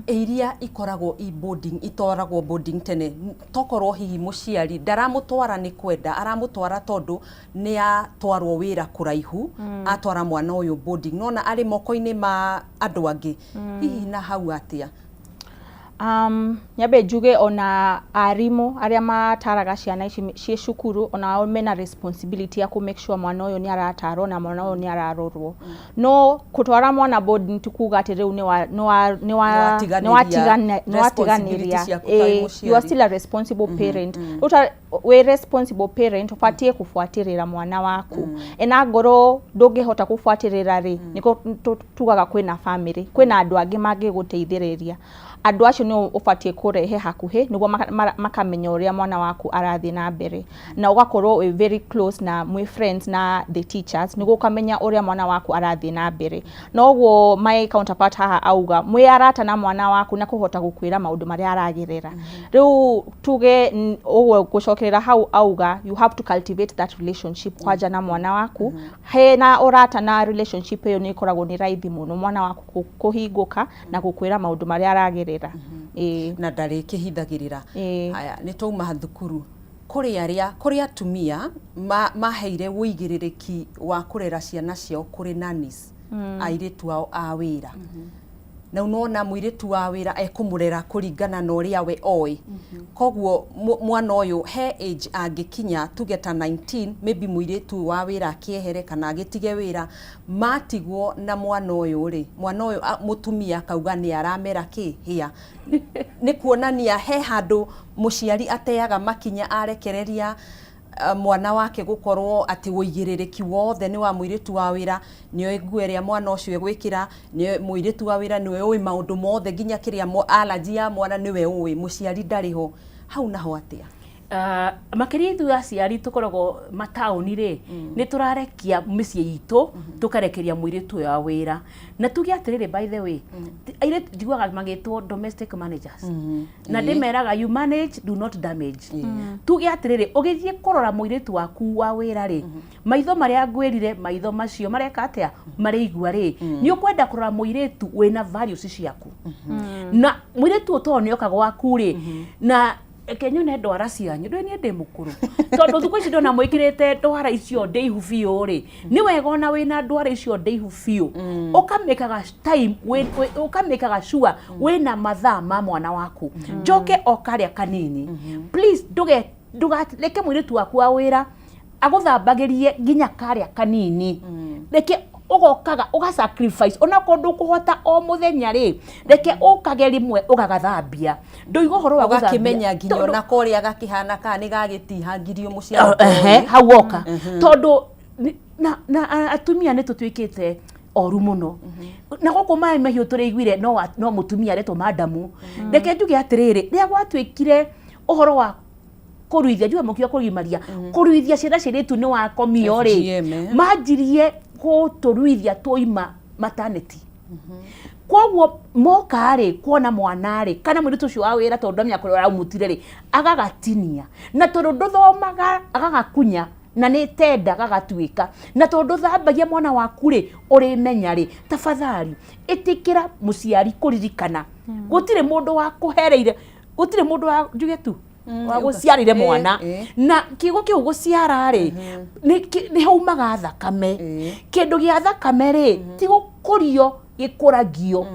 S1: iria ikoragwo i boarding, itwaragwo boarding tene. Tokorwo hihi mũciari ndaramũtwara nĩ kwenda aramũtwara, tondũ nĩ atwarwo wĩra kũraihu, atwara mwana ũyũ boarding, nona arĩ moko-inĩ ma andũ angĩ. Hihi na hau atĩa?
S2: Nyambe njuge ona arimũ arĩa mataraga ciana ici ciĩ cukuru, onao mena responsibility ya kũ make sure mwana ũyũ nĩ aratarwo na mwana ũyũ nĩ ararorwo. No kũtwara mwana boarding ti kuga atĩ rĩu
S1: Nĩwatiganĩria
S2: nĩwatiganĩria
S1: responsibility ciaku ta mũciari.
S2: You are still a responsible parent. Rĩu ta wĩ responsible parent, ũbatiĩ kũbuatĩrĩra mwana waku. Ena ngorwo ndũngĩhota kũbuatĩrĩra rĩ, nĩko tugaga kwĩna family, kwĩna andũ angĩ mangĩgũteithĩrĩria. Andũ acio nĩo ũbatiĩ kũrehe hakuhĩ nĩguo makamenya ũrĩa mwana waku arathiĩ na mbere, na ũgakorwo wĩ very close na mwĩ friends na the teachers nĩguo ũkamenya ũrĩa mwana waku arathiĩ na mbere. Noguo my counterpart haha auga, mwĩ arata na mwana waku na kũhota gũkwĩra maũndũ marĩa aragerera. Rĩu tuge ũguo gũcokerera hau auga, you have to cultivate that relationship kwanja na mwana waku. Hena ũrata na relationship ĩyo, nĩ ĩkoragwo nĩ raithi mũno mwana waku kũhingũka na gũkwĩra maũndũ marĩa aragerera. Ĩĩ.
S1: Na ndarĩkĩhithagĩrĩra.
S2: Ĩĩ.
S1: Haya, nĩ twauma thukuru, kũrĩ arĩa, kũrĩ atumia maheire ũigĩrĩrĩki wa kũrera ciana ciao kũrĩ nannies, airĩtu ao a wĩra. Na nona mũirĩtu wa wĩra ekũmũrera kũringana na ũrĩa we oĩ. Koguo mwana ũyũ he age angĩkinya, tuge ta 19 maybe, mũirĩtu ũyũ wa wĩra akĩehere kana agĩtige wĩra, matigwo na mwana ũyũ rĩ, mwana ũyũ mũtumia akauga nĩ aramera kĩ hĩa. Nĩ kuonania he handũ mũciari ateaga makinya arekereria mwana wake gũkorwo atĩ ũigĩrĩrĩki wothe nĩ wa mũirĩtu wa wĩra. Nĩoĩ nguo ĩrĩa mwana ũcio egwĩkĩra, nĩoĩ mũirĩtu wa wĩra nĩwe ũĩ maũndũ mothe, nginya kĩrĩa allergy ya mwana nĩwe ũĩ, mũciari ndarĩ ho. Hau naho atĩa?
S3: Makĩria ithuĩ aciari tũkoragwo mataũni rĩ, nĩ tũrarekia mĩciĩ itũ, tũkarekeria mũirĩtu ũyũ wa wĩra. Na tuge atĩrĩrĩ, by the way, airĩtu njiguaga magĩtwo domestic managers, na ndĩmeraga, "You manage, do not damage." Tuge atĩrĩrĩ, ũgĩthiĩ kũrora mũirĩtu waku wa wĩra rĩ, maitho marĩa ngwĩrire, maitho macio mareka atĩa, marĩigua rĩ, nĩ ũkwenda kũrora mũirĩtu wĩna values ciaku. Na mũirĩtu ũyũ tondũ nĩoka gwaku rĩ, na reke nyone ndwara cianyu, ndũĩ niĩ ndĩ mũkũrũ, tondũ thikũ ici ndona mwĩkĩrĩte ndwara icio ndĩihu biũ rĩ, nĩ wega ona wĩna ndwara icio ndĩihu biũ, ũkamĩkaga time ũkamĩkaga sure wĩna mathaa ma mwana waku. Njoke o karĩa kanini, please, ndũge ndũgareke mũirĩtu waku wa wĩra agũthambagĩrie nginya karĩa kanini. Reke ũgokaga ũga sacrifice, onakorwo ndũkũhota o mũthenya rĩ, reke ũkage rĩmwe ũgagathambia. Ndoiga ũhoro wa gũthambia.
S1: Ũgakĩmenya nginya ona korĩa gakĩhana kana nĩ gagĩtihangirio mũciaro.
S3: Ehe, hau woka tondũ na atumia nĩ tũtuĩkĩte oru mũno na gũkũ maĩ mahiũ tũrĩiguire no mũtumia aretwo madamu. Reke njuge atĩrĩrĩ, rĩrĩa gwatuĩkire ũhoro wa kũruithia, njuge mũkiuga kũgimaria, kũruithia ciana ciirĩtu nĩ wakomio rĩ,
S1: FGM, eh.
S3: Manjirie gũtũruithia twoima maternity. Koguo moka rĩ, kuona mwana rĩ, kana mũirĩtu ũcio wa wĩra, tondũ ndamenya kũrĩa ũramũtire rĩ, agagatinia, na tondũ ndũthomaga agagakunya, na nĩ tenda gagatuĩka, na tondũ thambagia mwana waku rĩ, ũrĩmenya rĩ, tafadhali ĩtĩkĩra mũciari kũririkana gũtirĩ mũndũ wa kũhereire, gũtirĩ mũndũ wa njuge tu wa gũciarire mwana. Na kiugo kĩu gũciara rĩ, nĩ haumaga thakame. Kĩndũ gĩa thakame rĩ, ti gũkũrio gĩkũragio.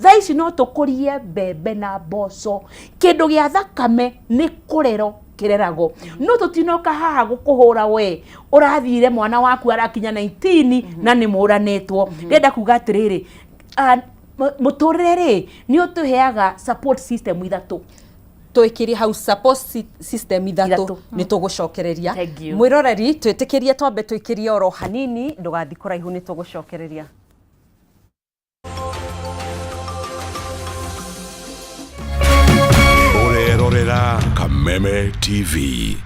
S3: Thaa ici no tũkũrie mbembe na mboco, kĩndũ gĩa thakame nĩ kũrero kĩreragwo. No tũtinoka haha gũkũhũra, we ũrathire mwana waku arakinya 19 na nĩ mũranĩtwo. Ndĩrenda kuga atĩrĩrĩ, mũtũrĩre rĩ, nĩ ũtũheaga support system ithatũ.
S1: Twĩkĩrie hau support system ithatũ.
S3: Ithatũ.
S1: Nĩ tũgũcokereria.
S3: Thank you.
S1: Mwĩroreri, twĩtĩkĩrie twambe twĩkĩrie oro hanini, ndũgathiĩ kũraihu, nĩ tũgũcokereria.
S4: Ũrerorera Kameme TV.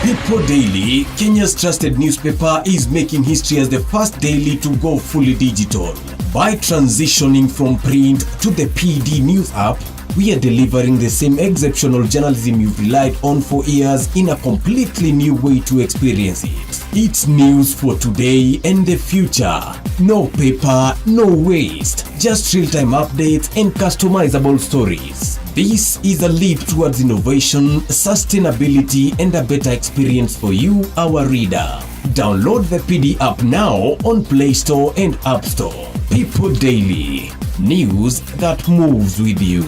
S5: People Daily, Kenya's trusted newspaper, is making history as the first daily to go fully digital. By transitioning from print to the PD News app, we are delivering the same exceptional journalism you've relied on for years in a completely new way to experience it. It's news for today and the future. No paper, no waste, just real time updates and customizable stories. This is a leap towards innovation, sustainability, and a better experience for you, our reader. Download the PD app now on Play Store and App Store. People Daily, news that moves with you.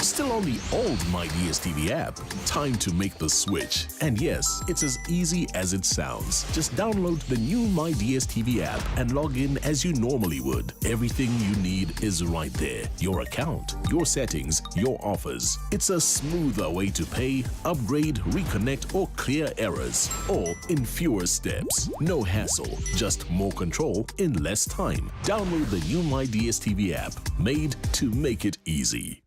S4: Still on the old My DSTV app? Time to make the switch. And yes, it's as easy as it sounds. Just download the new My DSTV app and log in as you normally would. Everything you need is right there: your account, your settings, your offers. It's a smoother way to pay, upgrade, reconnect, or clear errors, all in fewer steps. No hassle, just more control in less time. Download the new My DSTV app, made to make it easy.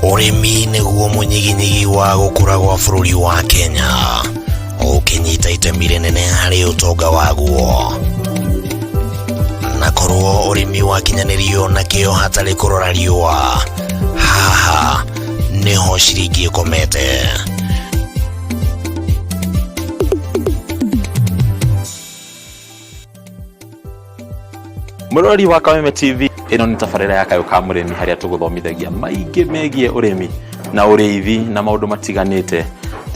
S6: Ũrĩmi nĩguo mũnyiginyigi wa gũkũra gwa bũrũri wa Kenya, ũkĩnyita itemi rĩnene harĩ ũtonga waguo. Na korwo ũrĩmi wakinyanĩrio na kĩo hatarĩ kũrora riũa, haha nĩho ciringi ĩkomete.
S7: Mũrori wa Kameme TV, ĩno nĩ tabarĩra ya Kayũ ka Mũrĩmi, harĩa tũgũthomithagia maingĩ megiĩ ũrĩmi na ũrĩithi na maũndũ matiganĩte.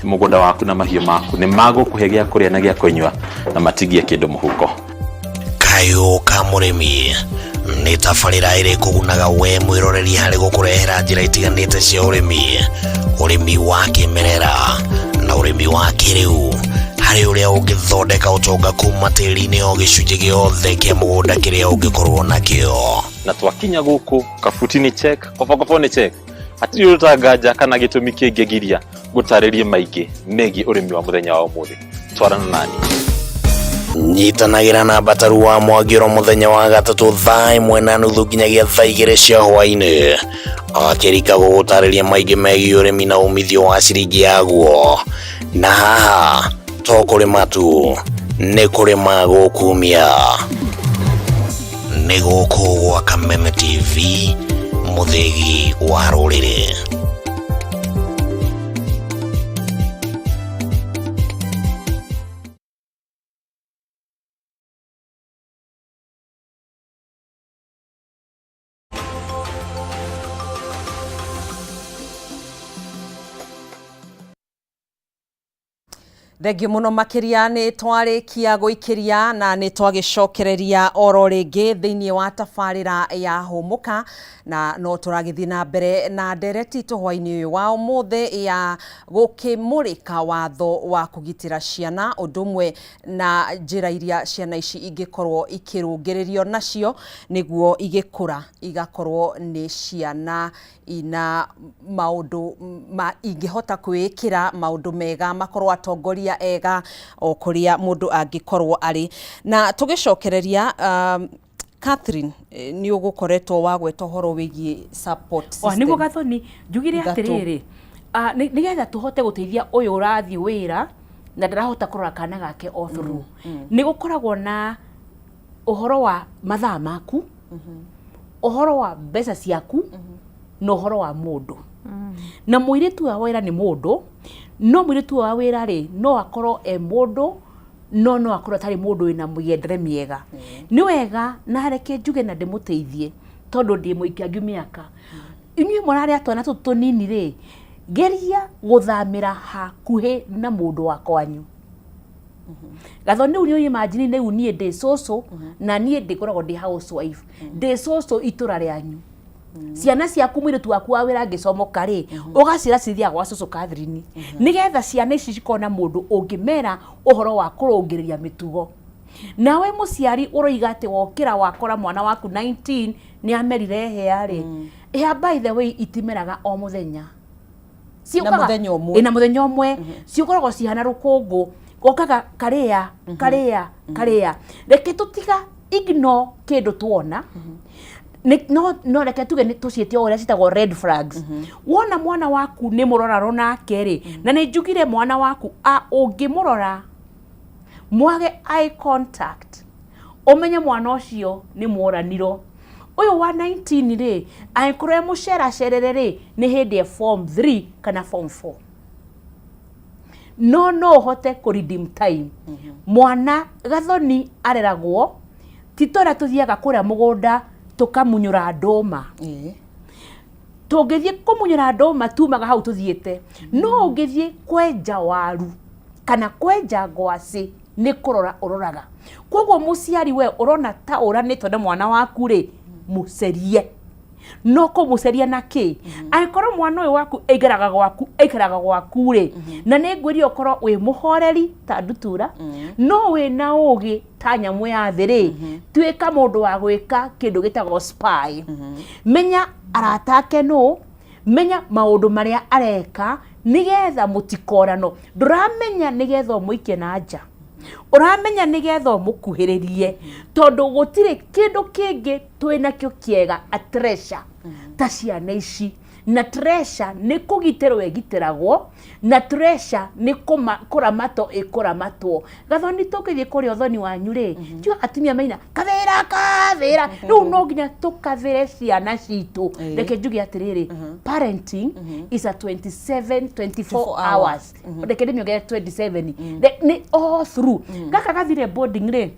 S7: Ti mũgũnda waku na mahiũ maku nĩ magũkũhe gĩa kũrĩa na gĩa kũnyua na matigie kĩndũ mũhuko.
S6: Kayũ ka Mũrĩmi nĩ tabarĩra ĩrĩ kũgunaga we mwĩroreri harĩ gũkũrehera njĩra itiganĩte cia ũrĩmi, ũrĩmi wa kĩmerera na ũrĩmi wa kĩrĩu, harĩ ũrĩa ũngĩthondeka ũtonga kuma tĩri-inĩ o gĩcunjĩ gĩothe kĩa mũgũnda kĩrĩa ũngĩkorwo nakĩo.
S7: Na twakinya gũkũ, kabuti nĩ check, kobokobo nĩ check. Hatirĩ ũndũ ta nganja kana gĩtũmi kĩngĩgiria ngũtarĩrie maingĩ megiĩ ũrĩmi wa mũthenya wa ũmũthĩ. Twarana nani.
S6: Nyitanagĩra na Mbataru wa Mwangĩro mũthenya wa gatatũ thaa 1:30 nginyagia thaa 2 cia hwaĩ-inĩ. Akĩrika gũgũtarĩria maingĩ megiĩ ũrĩmi na umithio wa ciringi yaguo. Na haha to kũrĩma tu, nĩ kũrĩma gũkumia. Nĩ gũkũ gwa Kameme TV, mũthĩgi wa rũrĩrĩ.
S1: Thengio muno makiria ni twarikia guikiria na ni twagicokereria oro ringi thiini wa tabarira ya Humuka, na no turagithi na mbere na ndereti tuhwaini uyu wa umuthi ya gukimurika watho wa kugitira ciana undu umwe na njira iria ciana ici ingikorwo ikirungiririo nacio niguo igikura igakorwo ni ciana ina maundu ma ingihota kwikira maundu mega, makorwo atongoria ega o kuria mundu angikorwo ari. Na tugicokereria, Catherine, ni ugukoretwo wagweta uhoro wigie support system.
S3: Niguo Gathoni njugire
S1: Ithatũ.
S3: Atiriri, nigetha tuhote guteithia uyu urathi wira na ndarahota kurora kana gake all through, ni gukoragwo na uhoro wa mathaa maku, uhoro wa mbeca ciaku, na uhoro wa mundu. Na muiritu wa wira ni mundu, no muiritu wa wira ri no akorwo e mundu, no akorwo atarĩ mũndũ wĩna mĩgendere mĩega. Nĩ wega na reke njuge na ndĩmũteithie tondũ ndĩ mũikangu mĩaka. Inyuĩ mũrarĩa twana tũtũ tũnini rĩ, geria gũthamĩra hakuhĩ na mũndũ wa kwanyu. Gathoni, rĩu nĩ imagine rĩu niĩ ndĩ cũcũ na niĩ ndĩkoragwo ndĩ housewife, ndĩ cũcũ itũra rĩanyu, ciana ciaku, mũirĩtu waku wa wĩra angĩcomoka rĩ, ũgacira cithiaga gwa cũcũ Catherine, nĩgetha ciana ici cikorwo na mũndũ ũngĩmera ũhoro wa kũrũngĩrĩria mĩtugo. Nawe mũciari ũroiga atĩ wokĩra wakora mwana waku 19 nĩ amerire hĩa rĩ, hĩa by the way itimeraga o mũthenya.
S1: Na mũthenya ũmwe.
S3: Ĩ, na mũthenya ũmwe ciũkoragwo cihana rũkũngũ, gokaga karĩa karĩa karĩa. Reke tũtiga ignore kĩndũ tuona. No reke tuge nĩ tũciĩte o ũrĩa citagwo red flags. Wona mwana waku nĩ mũroraro nake rĩ, na nĩ njugire mwana waku ũngĩmũrora mwage eye contact, ũmenye mwana ũcio nĩ mworaniro. Ũyũ wa 19 rĩ, angĩkorwo e mũceracerere rĩ, nĩ hĩndĩ e form 3 kana form 4. No ũhote kũ redeem time. Mwana Gathoni areragwo ti ta ũrĩa tũthiaga kũrĩa mũgũnda tũkamunyũra ndũma. Tũngĩthiĩ kũmunyũra ndũma tumaga hau tũthiĩte, no ũngĩthiĩ kwenja waru kana kwenja ngwacĩ nĩ kũrora ũroraga. Koguo mũciari we ũrona ta ũranĩtwo na mwana waku rĩ, mũcerie. No kũmũceria na kĩ? Angĩkorwo mwana ũyũ waku aikaraga gwaku rĩ, na nĩ ngwĩrire ũkorwo wĩ mũhoreri ta ndutura, no wĩna ũgĩ ta nyamũ ya thĩ rĩ, tuĩka mũndũ wa gwĩka kĩndũ gĩtagwo spy. Menya arata ake nũ, menya maũndũ marĩa areka, nĩgetha mũtikorano. Ndũramenya nĩgetha ũmũikie na nja, ũramenya nĩgetha ũmũkuhĩrĩrie, tondũ gũtirĩ kĩndũ kĩngĩ twĩnakĩo kĩega, a treasure, ta ciana ici. Na treasure nĩ kũgitĩrwo ĩgitĩragwo, na treasure nĩ kũramatwo ĩkũramatwo. Gathoni, tũngĩthiĩ kũrĩa ũthoni wanyu rĩ, tiga atumia maina kawĩra kawĩra, rĩu no nginya tũkavĩre ciana citũ. Reke njuge atĩrĩrĩ, parenting is a 27 24 hours, reke ndĩmĩongerere 27. Nĩ all through. Gaka gathire boarding rĩ,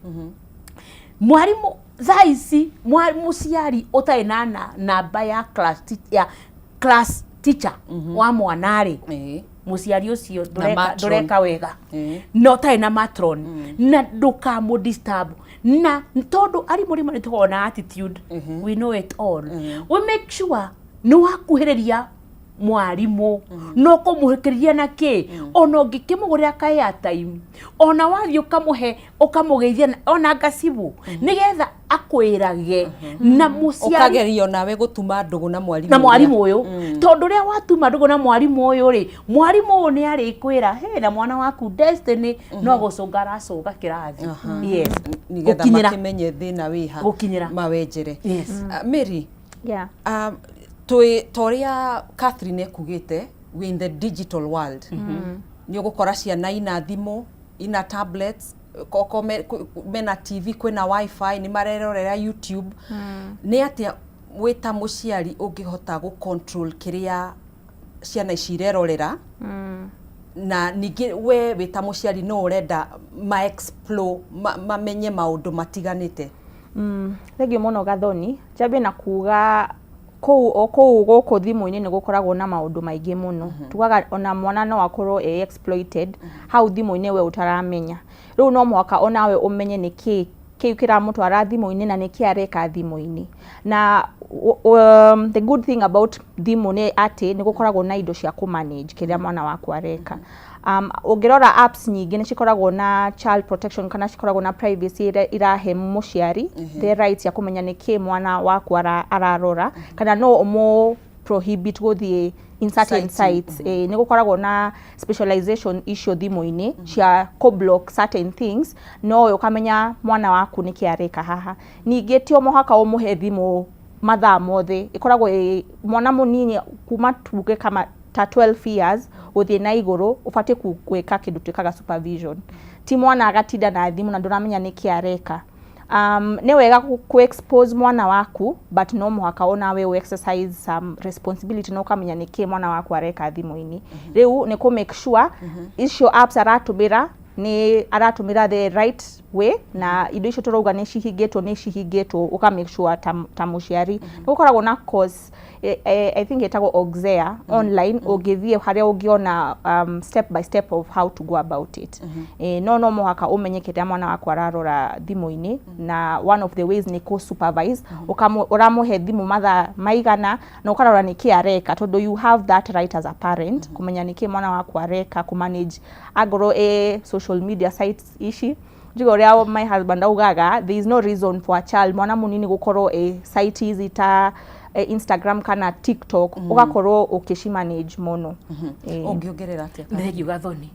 S3: mwarimũ thaa ici, mũciari ũtarĩ na namba ya class teacher wa mwana rĩ, mũciari ũcio ndũreka
S1: matron.
S3: Ndũreka wega. Na ũtarĩ na matron na ndũkamũ disturb, na tondũ arimũ rĩmwe nĩ tũkoragwo na attitude, we know it all. We make sure nĩ wakuhĩrĩria mwarimũ, no kũmũhĩkĩrĩria na kĩ, ona ũngĩkĩmũgũrĩra ka airtime, ona wathiĩ ũkamũhe, ũkamũgeithia ona ngacibu, nĩgetha Akwĩrage na mũciari.
S1: Ũkagerio nawe gũtuma ndũgũ na mwarimũ.
S3: Na mwarimũ ũyũ, tondũ rĩrĩa watuma ndũgũ na mwarimũ ũyũ rĩ, mwarimũ ũyũ nĩ arĩkwĩra, "Hey, na mwana waku Destiny no gũcũnga aracũnga kĩrathi." Yes.
S1: Nĩgetha
S3: Gũkinyĩra.
S1: makĩmenye thĩna wĩha.
S3: Gũkinyĩra.
S1: Mawenjere.
S3: Yes.
S1: Mary, twĩ ta ũrĩa Catherine ekugĩte, we in the digital world, nĩ ũgũkora ciana ina thimũ, ina tablets, koko mena TV, kwĩna WiFi, nĩ marerorera YouTube. Nĩ atĩa wĩ ta mũciari ũngĩhota gũ control kĩrĩa ciana ici irerorera, na ningĩ we wĩ ta mũciari no ũrenda ma explore, mamenye maũndũ matiganĩte?
S2: Thengiũ mũno, Gathoni. Njambie na kuga kũu o kũu gũkũ thimũ-inĩ nĩ gũkoragwo na maũndũ maingĩ mũno. Tugaga ona mwana no akorwo e exploited hau thimũ-inĩ we ũtaramenya. Rĩu no mũhaka onawe ũmenye nĩ kĩ kĩu kĩramũtwara thimũ-inĩ na nĩkĩ areka thimũ-inĩ. Na the good thing about thimũ nĩ atĩ nĩ gũkoragwo na indo cia kũ-manage kĩrĩa mwana waku areka. Ũngĩrora apps nyingĩ nĩ cikoragwo na child protection kana cikoragwo na privacy ĩrĩa irahe mũciari the right ya kũmenya nĩkĩ mwana waku ararora, kana no ũmũ prohibit gũthiĩ in certain
S1: sites.
S2: Sites. Nĩ gũkoragwo na specialization icio thimũ-inĩ cia kũ block certain things, no ũkamenya mwana waku nĩkĩ areka haha. Ningĩ ti o mũhaka ũmũhe thimũ mathaa mothe. Ĩkoragwo ĩ mwana mũnini kuma tuge kama ta 12 years gũthiĩ na igũrũ, ũbatiĩ gwĩka kĩndũ twĩkaga supervision. Ti mwana agatinda na thimũ na ndũramenya nĩkĩ areka. Nĩ wega kũ expose mwana waku, but no mũhaka onawe ũ exercise some responsibility na ũkamenya nĩkĩ mwana waku areka thimũ-inĩ. Rĩu nĩ kũ make sure icio apps aratũmĩra nĩ aratũmĩra the right way, na indo icio tũrauga nĩ cihingĩtwo, nĩ cihingĩtwo. Ũka make sure ta mũciari nĩ gũkoragwo na course, I think ĩtagwo Oxea online, ũngĩthiĩ harĩa ũngĩona step by step of how to go about it. No mũhaka ũmenye kĩrĩa mwana waku ararora thimũ-inĩ, na one of the ways nĩ kũ supervise. Ũramũhe thimũ mathaa maigana na ũkarora nĩkĩ areka, tondũ you have that right as a parent kũmenya nĩkĩ mwana waku areka, kũ manage angorwo ĩ social media sites ici. Njuge ũrĩa my husband augaga, there is no reason for a child, mwana mũnini, gũkorwo ĩ site ici ta Instagram kana TikTok. Ũgakorwo ũkĩci manage mũno.
S1: Ũngĩongerera atĩa?
S3: Thengiũ, Gathoni.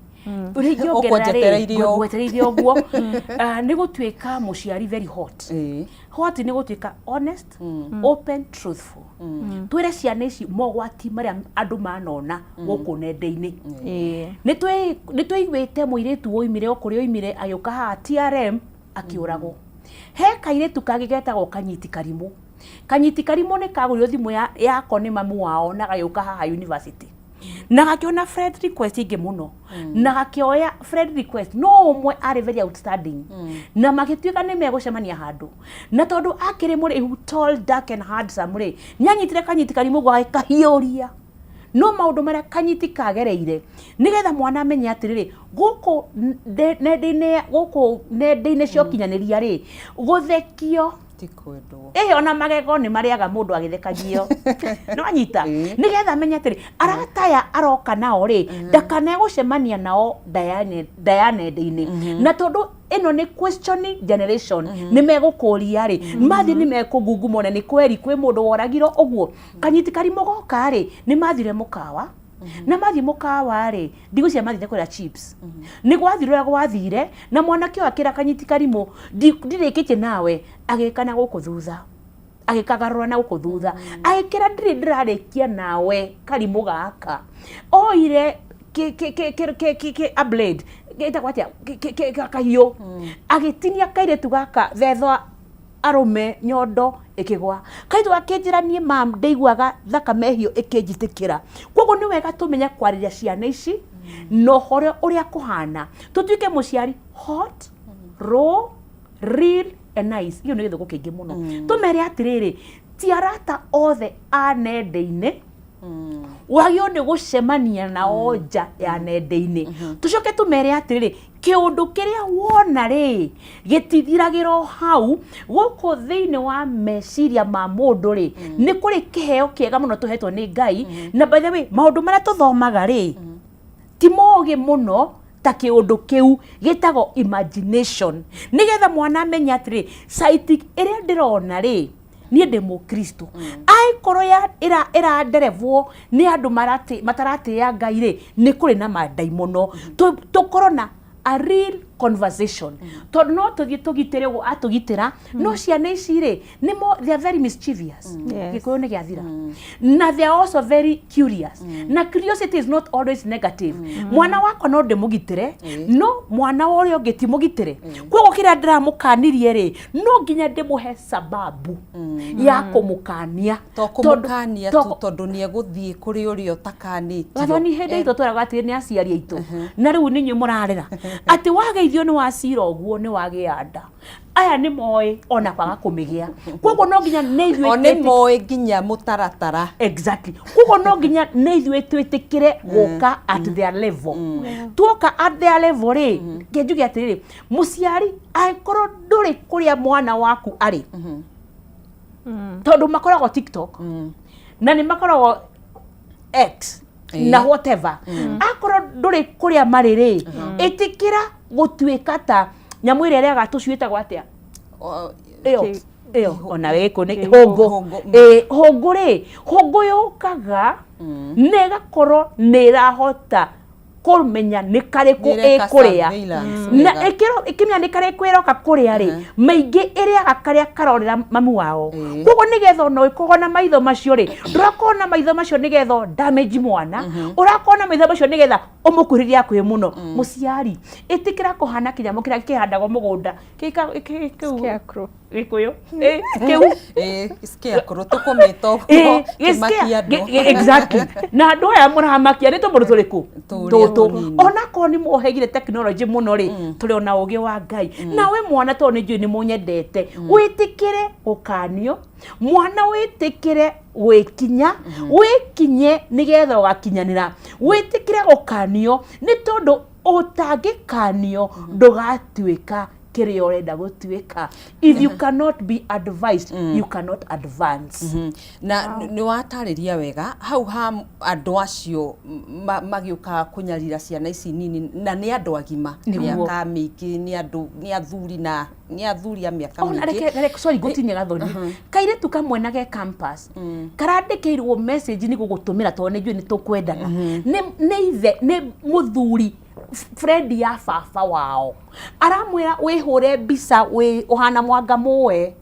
S3: Ũrĩa ingĩongerera
S1: Ũkwanjetereire
S3: rĩ,
S1: ũũ.
S3: Ngwetereire ũguo. Ah, nĩ gũtuĩka mũciari very hot. Hot nĩ gũtuĩka honest, open, truthful. Twĩre ciana ici mogwati marĩa andũ manona gũkũ nenda-inĩ. Nĩ tũiguĩte mũirĩtu woimire o kũrĩa oimire agĩũka haha TRM akĩũragwo. He kairĩtu kangĩ getagwo Kanyiti Karimũ. Kanyiti Karimũ nĩ kagũrirwo thimũ yako nĩ mamu wao na gagĩũka haha university na gakĩona friend request ingĩ mũno, na gakĩoya friend request no ũmwe arĩ very outstanding, na magĩtuĩka nĩ megũcemania handũ. Na tondũ akĩrĩ mũraihu, tall, dark and handsome rĩ, nĩ anyitire Kanyiti Karimũ ũguo agĩkahiũria. No maũndũ marĩa Kanyiti kagereire, nĩgetha mwana amenye atĩrĩrĩ, gũkũ nenda-inĩ, gũkũ nenda-inĩ cia ũkinyanĩria rĩ, gũthekio
S1: Ti kwendwo.
S3: Ĩ, ona magego nĩ marĩaga mũndũ agĩthekagio. No anyita nĩgetha amenye atĩrĩ, arata aya aroka nao rĩ, ndakanae gũcemania nao ndaya nenda-inĩ. Na tondũ ĩno nĩ questioning generation, nĩ megũkũria rĩ, mathiĩ nĩ mekũngungumona nĩ kweri kwĩ mũndũ woragirwo ũguo. Kanyiti Karimũ goka rĩ, nĩ mathire mũkawa, na mathiĩ mũkawa rĩ, ndigũcia mathire kũrĩa chips. Nĩ gwathire ũrĩa gwathire, na mwanake ũyũ akĩra Kanyiti Karimũ, "Ndirĩkĩtie nawe." Agĩka na gũkũ thutha, agĩkagarũra na gũkũ thutha, agĩkĩra, "Ndirĩ ndĩrarĩkia nawe." Karimũ gaka oire a blade, gĩtagwo atĩa, kahiũ, agĩtinia kairĩtu gaka thetha arũme nyondo ĩkĩgwa. Kairĩtu gakĩnjĩra, "Niĩ mam, ndaiguaga thakame hiũ ĩkĩnjitĩkĩra." Koguo nĩ wega tũmenye kwarĩria ciana ici na ũhoro ũrĩa kũhana, tũtuĩke mũciari hot, raw, real and nice. Iyo nĩ gĩthũngũ kĩingĩ mũno. Tũmere atĩrĩrĩ, ti arata othe a nenda-inĩ wagĩrĩirwo nĩ gũcemania nao nja ya nenda-inĩ. Tũcoke tũmere atĩrĩrĩ, kĩũndũ kĩrĩa wona rĩ, gĩtithiragĩra o hau. Gũkũ thĩinĩ wa meciria ma mũndũ rĩ, nĩ kũrĩ kĩheo kĩega mũno tũhetwo nĩ Ngai. Na by the way, maũndũ marĩa tũthomaga rĩ, ti mogĩ mũno. Ta kĩũndũ kĩu gĩtagwo imagination, nĩgetha mwana amenye atĩrĩ, site ĩrĩa ndĩrona rĩ, niĩ ndĩ mũkristo, angĩkorwo ĩranderevwo nĩ andũ mataratĩĩa Ngai rĩ, nĩ kũrĩ na mandaimono. Tũkorwo na a real conversation, tondũ no tũthiĩ tũgitĩre ũguo atũgitĩra, no ciana ici rĩ, nĩmo, they are very mischievous. Gĩkũyũ nĩ gĩathira. Na they are also very curious, na curiosity is not always negative. Mwana wakwa no ndĩmũgitĩre, no mwana wa ũrĩa ũngĩ ti mũgitĩre. Koguo kĩrĩa ndĩramũkanirie rĩ, no nginya ndĩmũhe sababu ya kũmũkania.
S1: To kũmũkania tu, tondũ nĩ egũthiĩ kũrĩ ũrĩa ũtakanĩtio.
S3: Gathoni, hĩndĩ itũ tweraga atĩ nĩ aciari aitũ, na rĩu nĩ inyuĩ mũrarera, atĩ wageithio nĩ wacira ũguo nĩ wagĩa nda. Aya nĩ moĩ ona kwaga kũmĩgĩa, koguo no nginya nĩ ithuĩ
S1: O nĩ moĩ nginya mũtaratara.
S3: Exactly. Koguo no nginya nĩ ithuĩ twĩtĩkĩre gũka at their level. Tuoka at their level rĩ, kĩnjuge atĩrĩrĩ, mũciari, angĩkorwo ndũrĩ kũrĩa mwana waku arĩ, tondũ makoragwo TikTok na nĩ makoragwo X na whatever, akorwo ndũrĩ kũrĩa marĩ rĩ, ĩtĩkĩra gũtuĩka ta nyamũ ĩrĩa ĩrĩaga tũcui, ĩtagwo atĩa? Ĩyo ĩyo ona gĩkũ nĩ hũngũ.
S1: Hũngũ.
S3: Ĩ, hũngũ rĩ, hũngũ yũkaga na ĩgakorwo nĩ ĩrahota kũmenya nĩ karĩkũ
S1: Nĩ ĩreka
S3: ĩkũrĩa.
S1: Surveillance
S3: Na
S1: wega.
S3: ĩkĩmenya nĩ karĩkũ ĩroka kũrĩa rĩ, maingĩ ĩrĩaga karĩa karorera mamu wao. Koguo nĩgetha ona ũkorwo na maitho macio rĩ, ndũrakorwo na maitho macio nĩgetha ũ damage mwana, ũrakorwo na maitho macio nĩgetha ũmũkuhĩrĩrie hakuhĩ mũno. Mũciari, ĩtĩkĩra kũhana kĩnyamũ kĩrĩa kĩhandagwo mũgũnda kĩu.
S2: Scarecrow.
S3: Gĩkũyũ. Kĩu.
S1: Ĩ, scarecrow tũkũmĩta ũguo, kĩmakia andũ.
S3: Exactly. Na andũ aya mũramakia nĩ tũmũndũ tũrĩkũ?
S1: Tũrĩa
S3: Tũtũ.
S1: tũnini.
S3: Onakorwo nĩ mwohegire tekinoronjĩ mũno rĩ, tũrĩ ona ũgĩ wa Ngai. Nawe mwana, tondũ nĩ njũĩ nĩ mũnyendete, wĩtĩkĩre gũkanio. Mwana, wĩtĩkĩre gwĩkinya, wĩkinye nĩgetha ũgakinyanĩra. Wĩtĩkĩre gũkanio, nĩ tondũ ũtangĩkanio ndũgatuĩka kĩrĩa ũrenda gũtuĩka. If you cannot be advised, you cannot advance.
S1: Na nĩ watarĩria wega hau ha andũ acio magĩũkaga kũnyarira ciana ici nini, na nĩ andũ agima. Mĩaka mĩingĩ, nĩ andũ, nĩ athuri, na nĩ athuri a mĩaka
S3: Ona
S1: mĩingĩ.
S3: Reke, sorry, ngũtinie Gathoni. Kairĩtu kamwe na ge campus karandĩkĩirwo message nĩ gũgũtũmĩra, tondũ nĩ njũĩ nĩ tũkwendana. Nĩ ithe, nĩ mũthuri friend ya baba wao, aramwĩra wĩhũre mbica wĩ ũhana mwanga mũe.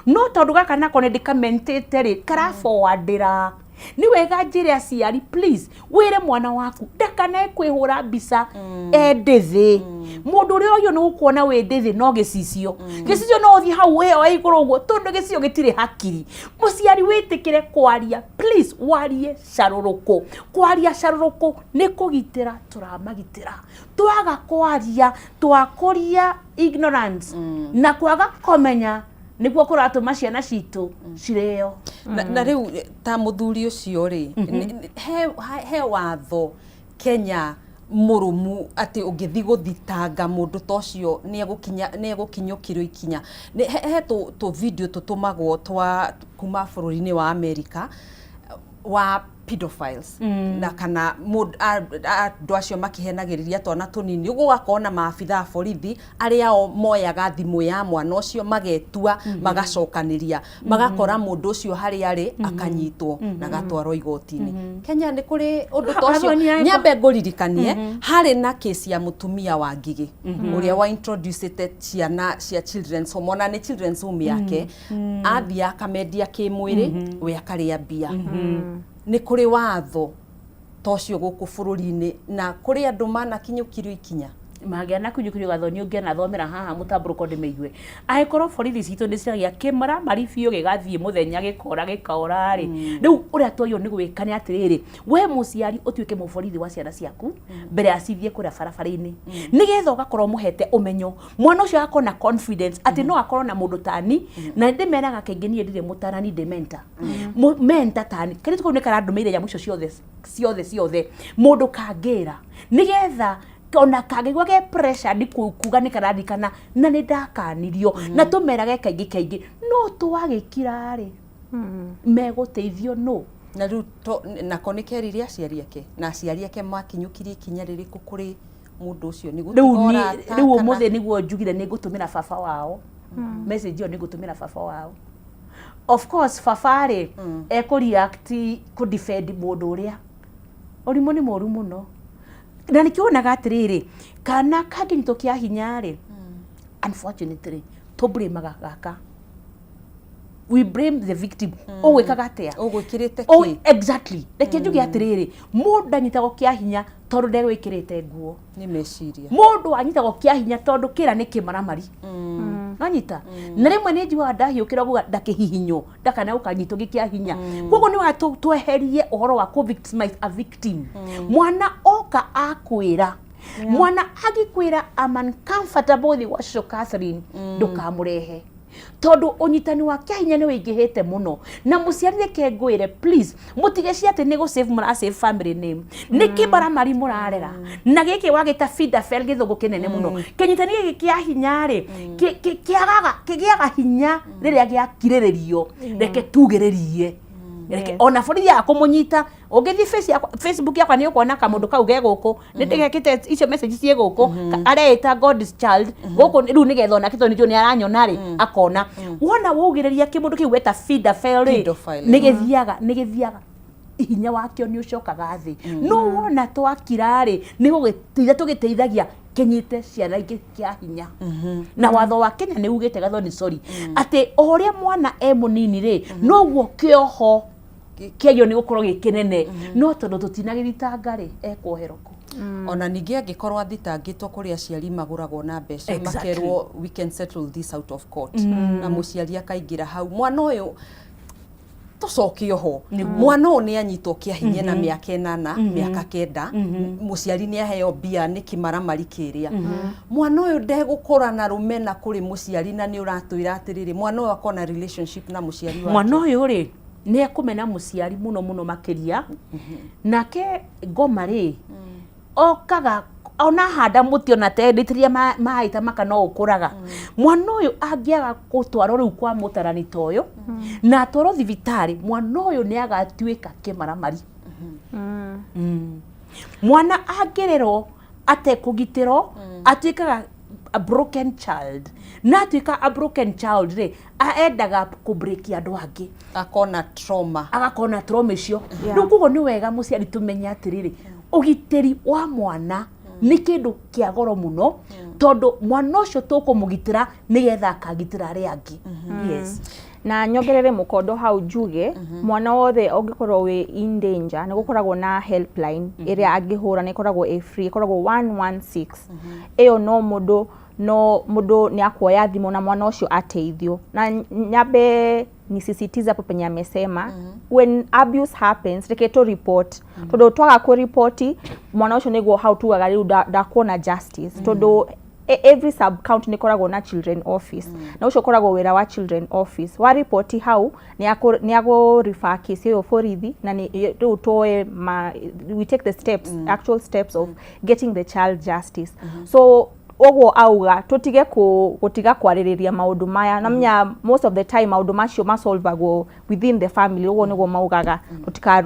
S3: No tondũ gaka nako nĩ ndĩkamentĩte rĩ, karaforwardĩra. Nĩ wega njĩre aciari, please, wĩre mwana waku ndakanae kwĩhũra mbica e ndĩthĩ. Mũndũ ũrĩa ũyũ nĩ gũkuona wĩ ndĩthĩ no gĩcicio, gĩcicio no ũthiĩ hau wĩyoe igũrũ ũguo, tondũ gĩcicio gĩtirĩ hakiri. Mũciari, wĩtĩkĩre kwaria, please, warie carũrũkũ. Kwaria carũrũkũ nĩ kũgitĩra tũramagitĩra. Twaga kwaria, twakũria ignorance na kwaga kũmenya nĩguo kũratũma ciana citũ cirĩo.
S1: Na rĩu ta mũthuri ũcio rĩ, he watho Kenya mũrũmu atĩ ũngĩthiĩ gũthitanga mũndũ ta ũcio nĩ egũkinyũkĩrwo ikinya? He tũ video tũtũmagwo twa kuma bũrũri-inĩ wa America wa pedophiles, na kana andũ acio makĩhenagĩrĩria twana tũnini, gũgakorwo na maabitha a borithi arĩa o moyaga thimũ ya mwana ũcio, magetua, magacokanĩria, magakora mũndũ ũcio harĩa arĩ, akanyitwo na agatwarwo igoti-inĩ. Kenya nĩ kũrĩ ũndũ ta ũcio?
S3: Gathoni,
S1: Nyambe ngũririkanie, harĩ na kesi ya mũtumia wa Ngigĩ ũrĩa wa introducĩte ciana cia children's home, ona nĩ children's home yake athiĩ akamendia kĩmwĩrĩ, we akarĩa mbia. Nĩ kũrĩ watho ta ũcio gũkũ bũrũri-inĩ, na kũrĩ andũ manakinyũkirio ikinya?
S3: Magĩa na kunyũkirio, Gathoni, ũngĩanathomera haha mũtambũrũko ndĩmĩigue. Angĩkorwo borithi citũ nĩ ciragia kĩmaramari biũ, gĩgathiĩ mũthenya gĩkora gĩkaora rĩ, rĩu ũrĩa twagĩrĩirwo nĩ gwĩka nĩ atĩrĩrĩ, we mũciari ũtuĩke mũborithi wa ciana ciaku mbere ya cithiĩ kũrĩa barabara-inĩ, nĩgetha ũgakorwo mũhete ũmenyo, mwana ũcio agakorwo na confidence atĩ no akorwo na mũndũ tani. Na ndĩmeraga kaingĩ, niĩ ndirĩ mũtarani, ndĩ mentor. Mentor tani kairĩtu kau nĩ karandũmĩire nyamũ icio ciothe ciothe ciothe, mũndũ kangĩra nĩgetha ona kangĩigua ge pressure nĩ kuga nĩ kararirikana na nĩ ndakanirio. Na tũmerage kaingĩ kaingĩ, no twagĩkira rĩ, megũteithio no.
S1: Na rĩu nako nĩ kerire aciari ake, na aciari ake makinyũkirie ikinya rĩrĩkũ kũrĩ Mũndũ ũcio nĩ
S3: Rĩu
S1: gũtiga ũrata
S3: rĩu
S1: kana-
S3: ũmũthĩ nĩguo njugire nĩ ngũtũmĩra baba wao message ĩyo, nĩ ngũtũmĩra baba wao. Of course baba rĩ, ekũ react kũ defend mũndũ ũrĩa. Ũrimũ nĩ mũru mũno, na nĩkĩo wonaga atĩrĩrĩ, kana kangĩnyitwo kĩa hinya rĩ, unfortunately tũblamaga gaka, we blame the victim. Ũgwĩkaga atĩa?
S1: Ũgwĩkĩrĩte
S3: Oh,
S1: kĩ?
S3: Exactly. Reke njuge atĩrĩrĩ, mũndũ anyitagwo kĩa hinya tondũ ndegwĩkĩrĩte nguo.
S1: Nĩ meciria.
S3: Mũndũ anyitagwo kĩa hinya tondũ kĩra nĩ kĩmaramari nanyita, na rĩmwe nĩ njiguaga ndahiũkĩra guga ndakĩhihinywo ndakana gũkanyitwo gĩ kĩa hinya. Koguo nĩ wa tweherie ũhoro wa kũ victimize a victim. Mwana oka akwĩra, mwana angĩkwĩra, "I'm uncomfortable with what Shosho Catherine," ndũkamũrehe, tondũ ũnyitani wa kĩa hinya nĩ wĩingĩhĩte mũno. Na mũciari, reke ngwĩre, please, mũtige cia atĩ nĩ gũ save mũra save family name. Nĩ kĩmaramari mũrarera na gĩkĩ wagĩta feedafel, gĩthũngũ kĩnene mũno. Kĩnyitani gĩkĩ kĩa hinya rĩ, kĩagaga kĩgĩaga hinya rĩrĩa gĩakirĩrĩrio. Reke tugĩrĩrie, reke ona borithi yaga kũmũnyita. Ũngĩthiĩ Facebook yakwa nĩ ũkuona kamũndũ kau ge gũkũ, nĩ ndĩgekĩte icio message ciĩ gũkũ. Areĩta God's child gũkũ rĩu, nĩgetha onake tondũ nĩnjũĩ nĩ aranyona rĩ, akona wona waugĩrĩria kĩmũndũ kĩu weta pedophile rĩ,
S1: Pedophile.
S3: Nĩ gĩthiaga hinya wakĩo nĩ ũcokaga thĩ. No wona twakira rĩ, nĩ gũgĩteithia tũgĩteithagia kĩnyite ciana ingĩ kĩa hinya. Na watho wa Kenya nĩ ugĩte, Gathoni, sorry, atĩ o ũrĩa mwana e mũnini rĩ, noguo kĩoho kĩagio nĩ gũkorwo gĩ kĩnene. No tondũ tũtinagĩthitanga rĩ, ekuoherwo kũ?
S1: Ona ningĩ angĩkorwo athitangĩtwo, kũrĩ aciari magũragwo na mbeca, makerwo, "We can settle this out of court," na mũciari akaingĩra hau. Mwana ũyũ, tũcoke oho, mwana ũyũ nĩ anyitwo kĩa hinya na mĩaka 8, mĩaka 9, mũciari nĩ aheo mbia nĩ kĩmaramari kĩrĩa. Mwana ũyũ ndegũkũra na rũmena kũrĩ mũciari? Na nĩ ũratwĩra atĩrĩrĩ, mwana ũyũ akona relationship na mũciari wake.
S3: Mwana ũyũ rĩ, nĩ ekũmena mũciari mũno mũno makĩria. Nake ngoma rĩ, okaga ona handa mũtĩ ona tendĩtĩria maĩ ta maka no ũkũraga. Mwana ũyũ angĩaga gũtwarwo rĩu kwa mũtarani ta ũyũ na atwarwo thibitarĩ, mwana ũyũ nĩ agatuĩka kĩmaramari. Mwana angĩrerwo atekũgitĩrwo atuĩkaga a broken child, na atuĩka a broken child rĩ, endaga kũ break andũ angĩ.
S1: Akona trauma.
S3: Agakorwo na trauma icio. Rĩu koguo nĩ wega mũciari tũmenye atĩrĩrĩ, ũgitĩri wa mwana nĩ kĩndũ kĩa goro mũno, tondũ mwana ũcio tũkũmũgitĩra nĩgetha akagitĩra arĩa angĩ. Yes.
S2: Na nyongerere mũkondo hau njuge, mwana wothe ũngĩkorwo wĩ in danger, nĩ gũkoragwo na helpline ĩrĩa angĩhũra, na ĩkoragwo ĩ free, ĩkoragwo 116. Ĩyo no mũndũ nĩ akuoya thimũ na mwana ũcio ateithio. Na nyambe nisisitize hapo penye amesema, when abuse happens, reke tũ report, tondũ twaga kũripoti mwana ũcio, nĩguo hau tugaga rĩu ndakuona justice, tondũ every sub county nĩ ĩkoragwo na children office, na ũcio ũkoragwo wĩra wa children office. Wa ripoti hau, nĩ agũ refer case ĩyo borithi, na nĩ rĩu tuoe ma we take the steps, actual steps of getting the child justice. So ũguo auga tũtige gũtiga kwarĩrĩria maũndũ maya, na menya most of the time maũndũ macio masolvagwo within the family. Ũguo nĩguo maugaga,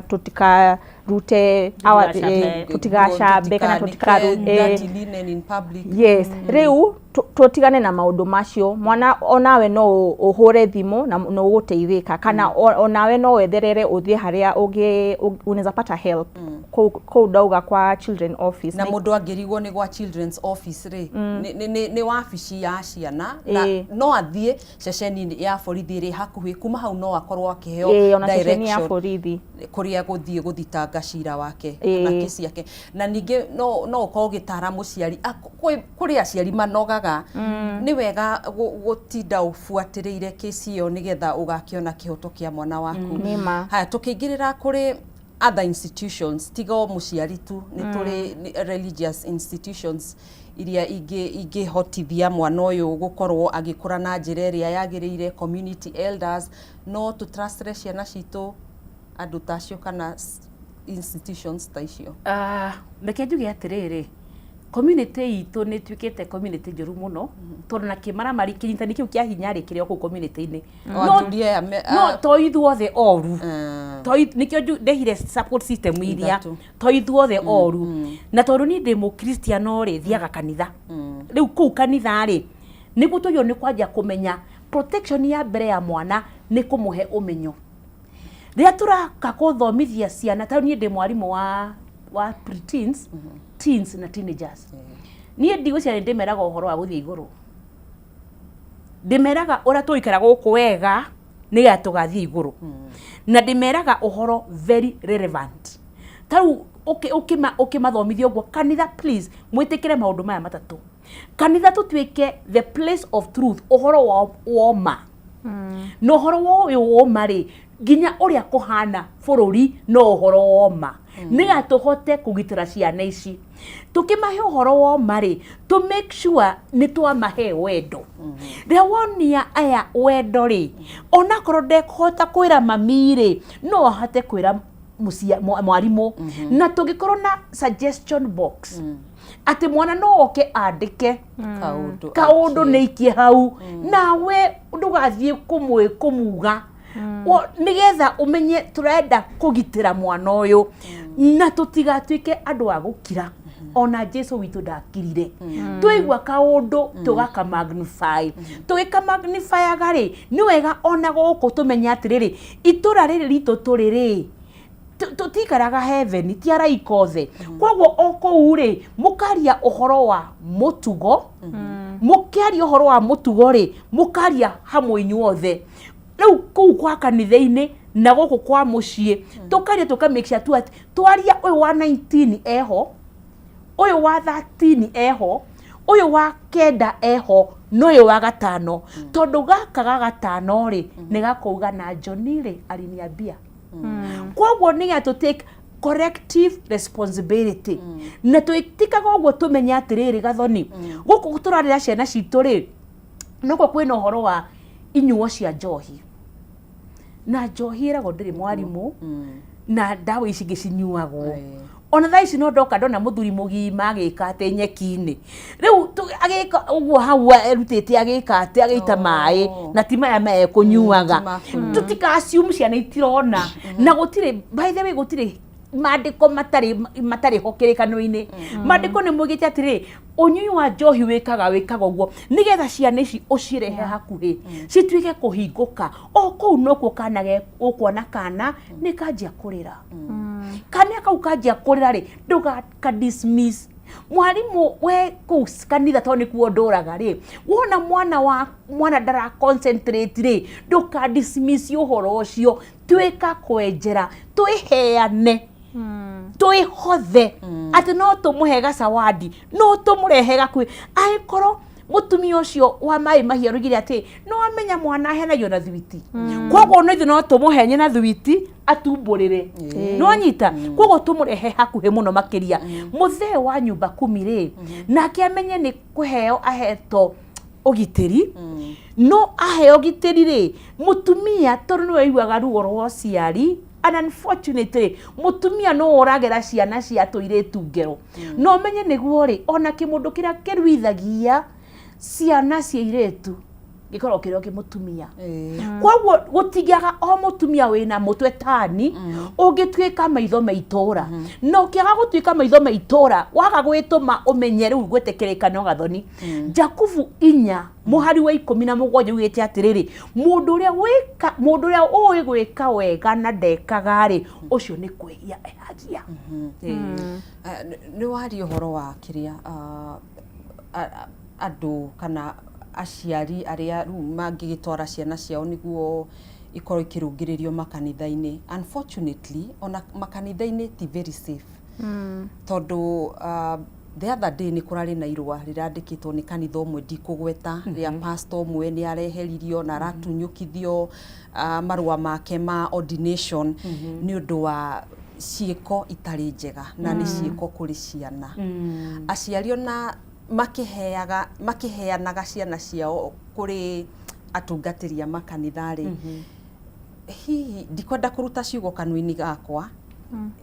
S2: tũtikarute
S3: Tũtigacambe.
S2: Tũtigacambe kana tũtikaru
S1: Dirty linen in public.
S2: Yes. Rĩu tũtigane na maũndũ macio. Mwana onawe no ũhũre thimũ na no ũgũteithĩka, kana onawe no wetherere ũthiĩ harĩa ũngĩ unaweza pata help kũu kũu ndauga kwa children office.
S1: Na mũndũ angĩrigwo nĩ gwa children's office rĩ, nĩ wabici ya ciana na no athiĩ ceceni ya borithi ĩrĩ hakuhĩ. Kuma hau no akorwo akĩheo
S2: Ona ceceni ya
S1: direction
S2: borithi
S1: kũrĩa gũthiĩ gũthitanga cira wake kana kesi yake. Na ningĩ no ũkorwo ũgĩtara mũciari. Kũrĩ aciari manogaga. Nĩ wega gũtinda ũbuatĩrĩire kesi ĩyo nĩgetha ũgakĩona kĩhoto kĩa mwana waku.
S2: Nĩ ma.
S1: Haya, tũkĩingĩrĩra kũrĩ other institutions, tiga o mũciari tu, nĩ tũrĩ religious institutions iria ingĩhotithia mwana ũyũ gũkorwo agĩkũra na njĩra ĩrĩa yagĩrĩire, community elders. No tũtrustre ciana citũ andũ ta acio kana institutions ta icio?
S3: Reke njuge atĩrĩrĩ, Community itũ nĩ ĩtuĩkĩte community njũru mũno, tondũ na kĩmaramari kĩnyitani kĩu kĩa hinya rĩ kĩrĩ o kũu community-inĩ.
S8: O
S3: No-
S8: athuri aya
S3: no to ithuothe oru. To nĩkĩo ndehire support system iria.
S8: Ithatũ.
S3: To ithuothe oru, na tondũ niĩ ndĩ mũkristiano rĩ, thiaga kanitha. Rĩu kũu kanitha rĩ, nĩguo twagĩrĩirwo nĩ kwanjia kũmenya protection ya mbere ya mwana nĩ kũmũhe ũmenyo. Rĩrĩa tũraka kũthomithia ciana, ta niĩ ndĩ mwarimũ wa pre-teens, teens na teenagers, niĩ ndigũciria nĩ ndĩmeraga ũhoro wa gũthiĩ igũrũ, ndĩmeraga ũrĩa tũgũikara gũkũ wega nĩgetha tũgathiĩ igũrũ, na ndĩmeraga ũhoro very relevant. Ta rĩu ũkĩmathomithia ũguo kanitha, please mwĩtĩkĩre maũndũ maya matatũ. Kanitha tũtuĩke the place of truth, ũhoro wa woma, na ũhoro wa ũyũ woma rĩ, nginya ũrĩa kũhana bũrũri, no ũhoro woma, nĩgetha tũhote kũgitĩra ciana ici. Tũkĩmahe ũhoro woma rĩ, to make sure nĩ twamahe wendo. Rĩrĩa wonia aya wendo rĩ, onakorwo ndekũhota kwĩra mami rĩ, no ahote kwĩra mwarimũ. Na tũngĩkorwo na suggestion box, atĩ mwana no oke andĩke
S8: kaũndũ,
S3: kaũndũ,
S8: aikie.
S3: Nĩ ikie hau, nawe ndũgathiĩ kũmwĩ kũmuga. Nĩgetha ũmenye tũrenda kũgitĩra mwana ũyũ na tũtigatuĩke andũ a gũkira. Ona Jesu witũ ndakirire. Twaigua kaũndũ tũgaka magnify, tũgĩka magnifyaga rĩ, nĩ wega ona gũkũ tũmenye atĩrĩrĩ, itũra rĩrĩ ritũ tũrĩ rĩ, tũtikaraga heaven, ti araika othe. Koguo o kũu rĩ, mũkaria ũhoro wa mũtugo. Mũkĩaria ũhoro wa mũtugo rĩ, mũkaria hamwe inyuothe. Rĩu kũu kwa kanitha-inĩ na gũkũ kwa mũciĩ tũkaria, tũka make sure tu atĩ twaria, ũyũ wa 19 eho, ũyũ wa 13 eho, ũyũ wa 9 eho, na ũyũ wa 5, tondũ gaka ga 5 rĩ, nĩ gakauga na Johnny rĩ aliniambia. Koguo nĩ tũ take collective responsibility, na twĩtikaga ũguo tũmenye atĩrĩrĩ, Gathoni, gũkũ tũrarĩra ciana citũ rĩ, nokuo kwĩna ũhoro wa inyuo cia njohi, na njohi ĩragwo ndĩrĩ mwarimũ, na ndawa ici ingĩ cinyuagwo. Ona thaa ici no ndoka ndona mũthuri mũgima agĩka atĩ nyeki-inĩ rĩu agĩka ũguo hau erutĩte, agĩka atĩ agĩita maĩ, na ti maya mekũnyuaga.
S8: Ti makũnyua.
S3: Tũtika assume ciana itirona, na gũtirĩ, by the way, gũtirĩ mandĩko matarĩ ho kĩrĩkanĩro-inĩ. Mandĩko nĩ maugĩte atĩrĩ, ũnyui wa njohi wĩkaga ũguo, nĩgetha ciana ici ũcirehe hakuhĩ cituĩke kũhingũka. O kũu nokuo kana ũkuona kana nĩ kanjia kũrĩra. Kana kau kanjia kũrĩra rĩ, ndũgaka dismiss. Mwarimũ we kũu kanitha, tondũ nĩkuo ndũraga rĩ, wona mwana wa mwana ndara concentrate rĩ, ndũka dismiss ũhoro ũcio. Tuĩka kwenjera, twĩheane, twĩhothe atĩ no tũmũhe gacawadi, no tũmũrehe gakuhĩ. Angĩkorwo mũtumia ũcio wa maĩ mahiũ arugire atĩ no amenya mwana ahenagio na thwiti, koguo no ithuĩ no tũmũhenye na thwiti atumbũrĩre, no nyita. Koguo tũmũrehe hakuhĩ mũno makĩria. Mũthee wa nyumba kumi rĩ, nake amenye nĩ kũheo ahetwo ũgitĩri. No aheo ũgitĩri rĩ, mũtumia tondũ nĩwe ũiguaga ruo rwa ũciari, and unfortunately mũtumia no ũragera ciana cia tũirĩtu ngero. No ũmenye nĩguo rĩ, ona kĩmũndũ kĩrĩa kĩruithagia ciana cia irĩtu gĩkoragwo kĩrĩ o kĩmũtumia. Koguo gũtingĩaga o mũtumia wĩna mũtwe tani ũngĩtuĩka maitho ma itũra. Na ũkĩaga gũtuĩka maitho ma itũra, waga gwĩtũma ũmenye rĩu gwĩtĩkĩrĩka no Gathoni. Jakubu 4 mũhari wa 17 ugĩte atĩrĩrĩ, mũndũ ũrĩa ũĩ gwĩka wega na ndekaga rĩ, ũcio nĩ kwĩhia ehagia.
S1: Nĩ waria ũhoro wa kĩrĩa andũ kana aciari arĩa rĩu mangĩgĩtwara ciana ciao nĩguo ikorwo ikĩrũngĩrĩrio makanitha-inĩ. Unfortunately, ona makanitha-inĩ ti very safe, tondũ the other day nĩ kũrarĩ na irũa rĩrandĩkĩtwo nĩ kanitha ũmwe ndikũgweta, rĩa pastor ũmwe nĩ areheririo na aratunyũkithio marũa make ma ordination nĩ ũndũ wa ciĩko itarĩ njega, na nĩ ciĩko kũrĩ ciana. Aciari ona makĩheaga makĩheanaga ciana ciao kũrĩ atungatĩri a makanitha rĩ, hihi ndikwenda kũruta ciugo kanua-inĩ gakwa,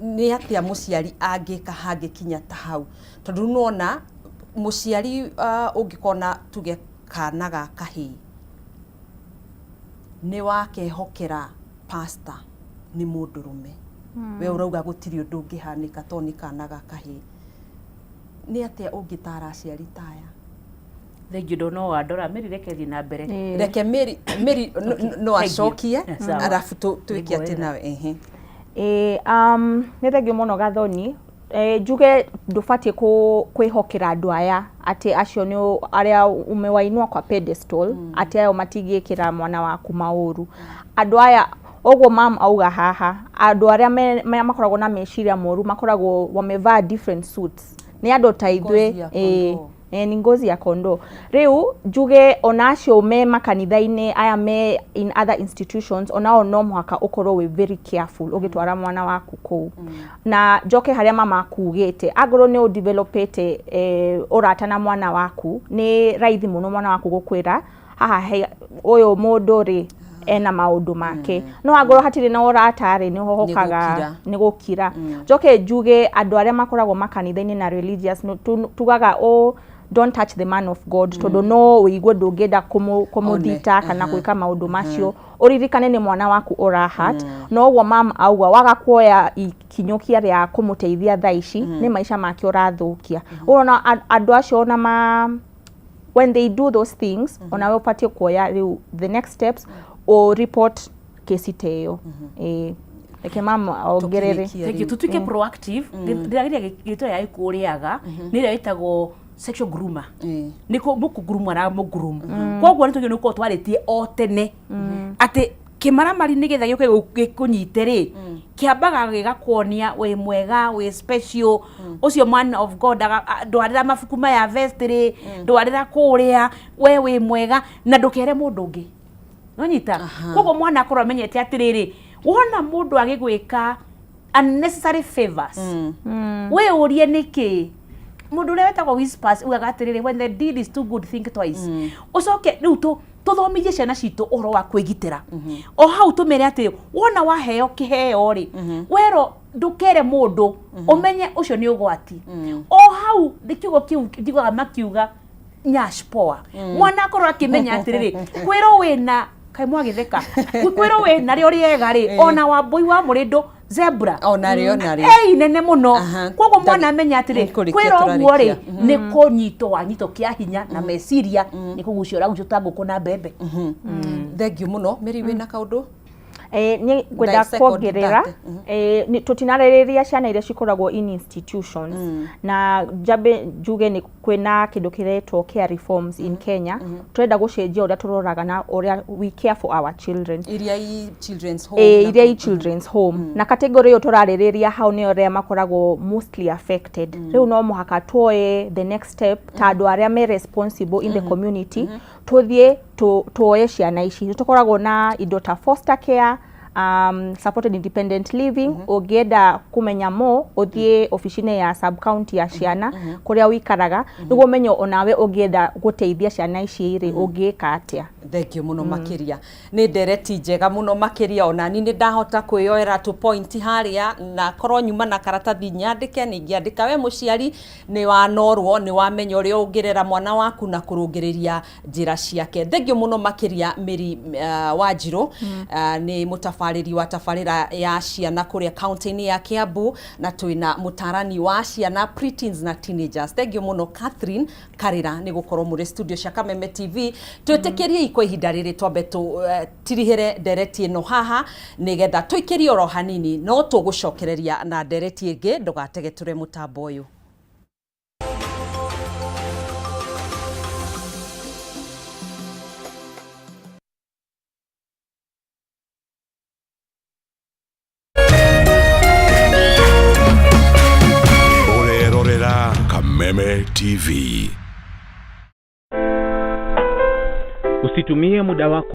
S1: nĩ atĩa mũciari angĩka hangĩkinya ta hau? Tondũ nona Mũciari ũngĩkona tuge kana ga kahĩĩ nĩ wakehokera pastor nĩ mũndũrũme, we ũrauga gũtirĩ ũndũ ũngĩhanĩka tondũ nĩ kana ga kahĩĩ, nĩ atĩa ũngĩtara aciari ta aya?
S3: Thengiũ, ndona wandora. Mary, reke thiĩ na mbere.
S1: Reke Mary no
S3: Thank you.
S1: acokie,
S3: Sawa.
S1: arabu twĩke atĩ
S3: Nĩngwoera.
S1: Nawe ehe.
S2: Ĩĩ, nĩ thengiũ mũno, Gathoni. Njuge ndũbatiĩ kwĩhokera andũ aya atĩ acio nĩ arĩa umewainua kwa pedestal, atĩ ayo matingĩkĩra mwana waku maũru. Andũ aya ũguo mam auga haha, andũ arĩa makoragwo na meciria moru makoragwo wamevaa different suits, nĩ andũ ta ithuĩ.
S1: Ngozi ya kondoo.
S2: Ni ngozi ya kondoo. Rĩu njuge ona acio me makanitha-inĩ aya, me in other institutions, onao no mũhaka ũkorwo wĩ very careful ũgĩtwara mwana waku kũu. Na njoke harĩa mama akugĩte, angorwo nĩ ũdevelopĩte ũrata na mwana waku, nĩ raithi mũno mwana waku gũkwĩra haha he ũyũ mũndũ rĩ ena maũndũ make. No angorwo hatirĩ na ũrata rĩ, nĩ hohokaga.
S1: Gũkira.
S2: Nĩ gũkira. Njoke njuge andũ arĩa makoragwo makanitha-inĩ na religious tugaga o don't touch the man of God, tondũ no ũigue ndũngĩenda kũmũthita kana gwĩka maũndũ macio. Ũririkane nĩ mwana waku ũrahat no ũguo mam auga, waga kuoya ikinyũkia rĩa kũmũteithia thaa ici, nĩ maica make ũrathũkia. Ũrona andũ acio ona ma when they do those things, onawe ũbatiĩ kuoya rĩu the next steps, o report kesi ta ĩyo. Ĩĩ, reke mama ongerere.
S1: Tũkĩrĩkia
S3: Thank you.
S1: rĩu.
S3: Tutuike proactive. Ndĩrageria gĩtwa ya ĩkũrĩaga nĩ ĩrĩa ĩtagwo sexual groomer. Nĩ mũkũnguruma na mũngurumu, koguo nĩ tũgĩ nĩ gũkorwo twarĩtie o tene atĩ kĩmaramari nĩgetha gĩũke gĩkũnyite rĩ, kĩambaga gĩgakuonia wĩ mwega, wĩ special, ũcio man of God ndwarĩra mabuku maya vestry, ndwarĩra kũrĩa, we wĩ mwega na ndũkere mũndũ ũngĩ nonyita. Koguo mwana akorwo amenyete atĩrĩrĩ, wona mũndũ agĩgwĩka unnecessary favors, we ũrie nĩkĩ. Mũndũ ũrĩa wetagwo whispers ugaga atĩrĩrĩ, when the deal is too good, think twice. Ũcoke rĩu tũthomithie ciana citũ ũhoro wa kwĩgitĩra o hau, tũmere atĩ wona waheo kĩheo rĩ, werwo ndũkere mũndũ, ũmenye ũcio nĩ ũgwati. O hau nĩ kiugo kĩu njiguaga makiuga nyash poa. Mwana akorwo akĩmenya atĩrĩrĩ, kwĩrwo wĩna kaĩ mwagĩtheka, kwĩrwo wĩna rĩo rĩega rĩ, ona wambũi wa mũrĩndũ zebra.
S1: Onarĩo narĩo.
S3: Ei nene mũno. Koguo mwana amenya atĩrĩ,
S1: Nĩ kũrĩkia
S3: kwĩrwo ũguo rĩ,
S1: tũrarĩkia.
S3: nĩ kũnyitwo wanyitwo kĩa hinya na meciria, nĩ kũgucio ũragucio ta ngũkũ na mbembe.
S1: Thengiũ mũno. Mary, wĩna kaũndũ?
S2: Nĩ ngwenda
S1: Second
S2: kuongerera.
S1: 30.
S2: Tũtinarĩrĩria ciana iria cikoragwo in institutions, na njambe njuge nĩ kwĩna kĩndũ kĩretwo care reforms in Kenya. Tũrenda gũcenjia ũrĩa tũroraga na ũrĩa we care for our children.
S1: Iria i children's home.
S2: Iria i children's home, na category ĩyo tũrarĩrĩria hau nĩyo arĩa makoragwo mostly affected. Rĩu no mũhaka tuoye the next step ta andũ arĩa me responsible in the community, tũthiĩ tuoye ciana ici. Nĩ tũkoragwo na indo ta foster care, supported independent living. Ũngĩenda kũmenya mo, ũthiĩ obici-inĩ ya sub county ya ciana kũrĩa ũikaraga, nĩguo ũmenye onawe ũngĩenda gũteithia ciana ici rĩ, ũngĩka atĩa.
S1: Thengiũ mũno makĩria, nĩ ndereti njega mũno makĩria. Onani nĩ ndahota kwĩyoera tũ point harĩa, na korwo nyuma na karatathi nyandĩke nĩ ingĩandĩka. We mũciari nĩ wanorwo, nĩ wamenya ũrĩa ũngĩrera mwana waku na kũrũngĩrĩria njĩra ciake. Thengiũ mũno makĩria, Mary Wanjirũ, nĩ mũtabarĩri wa tabarĩra ya ciana kũrĩa kaunti-inĩ ya Kiambu, na twĩna mũtarani wa ciana, preteens na teenagers. Thengiũ mũno, Catherine Karĩra, nĩ gũkorwo mũrĩ studio cia Kameme TV. Twĩtĩkĩriei kwa ihinda rĩrĩ twambe tũtirihĩre ndereti ĩno haha, nĩgetha tũikĩrie oro hanini, no tũgũcokereria na ndereti ĩngĩ. Ndũgatege tũre mũtambo ũyũ.
S4: Ũrerorera Kameme TV.
S8: Usitumie muda wako.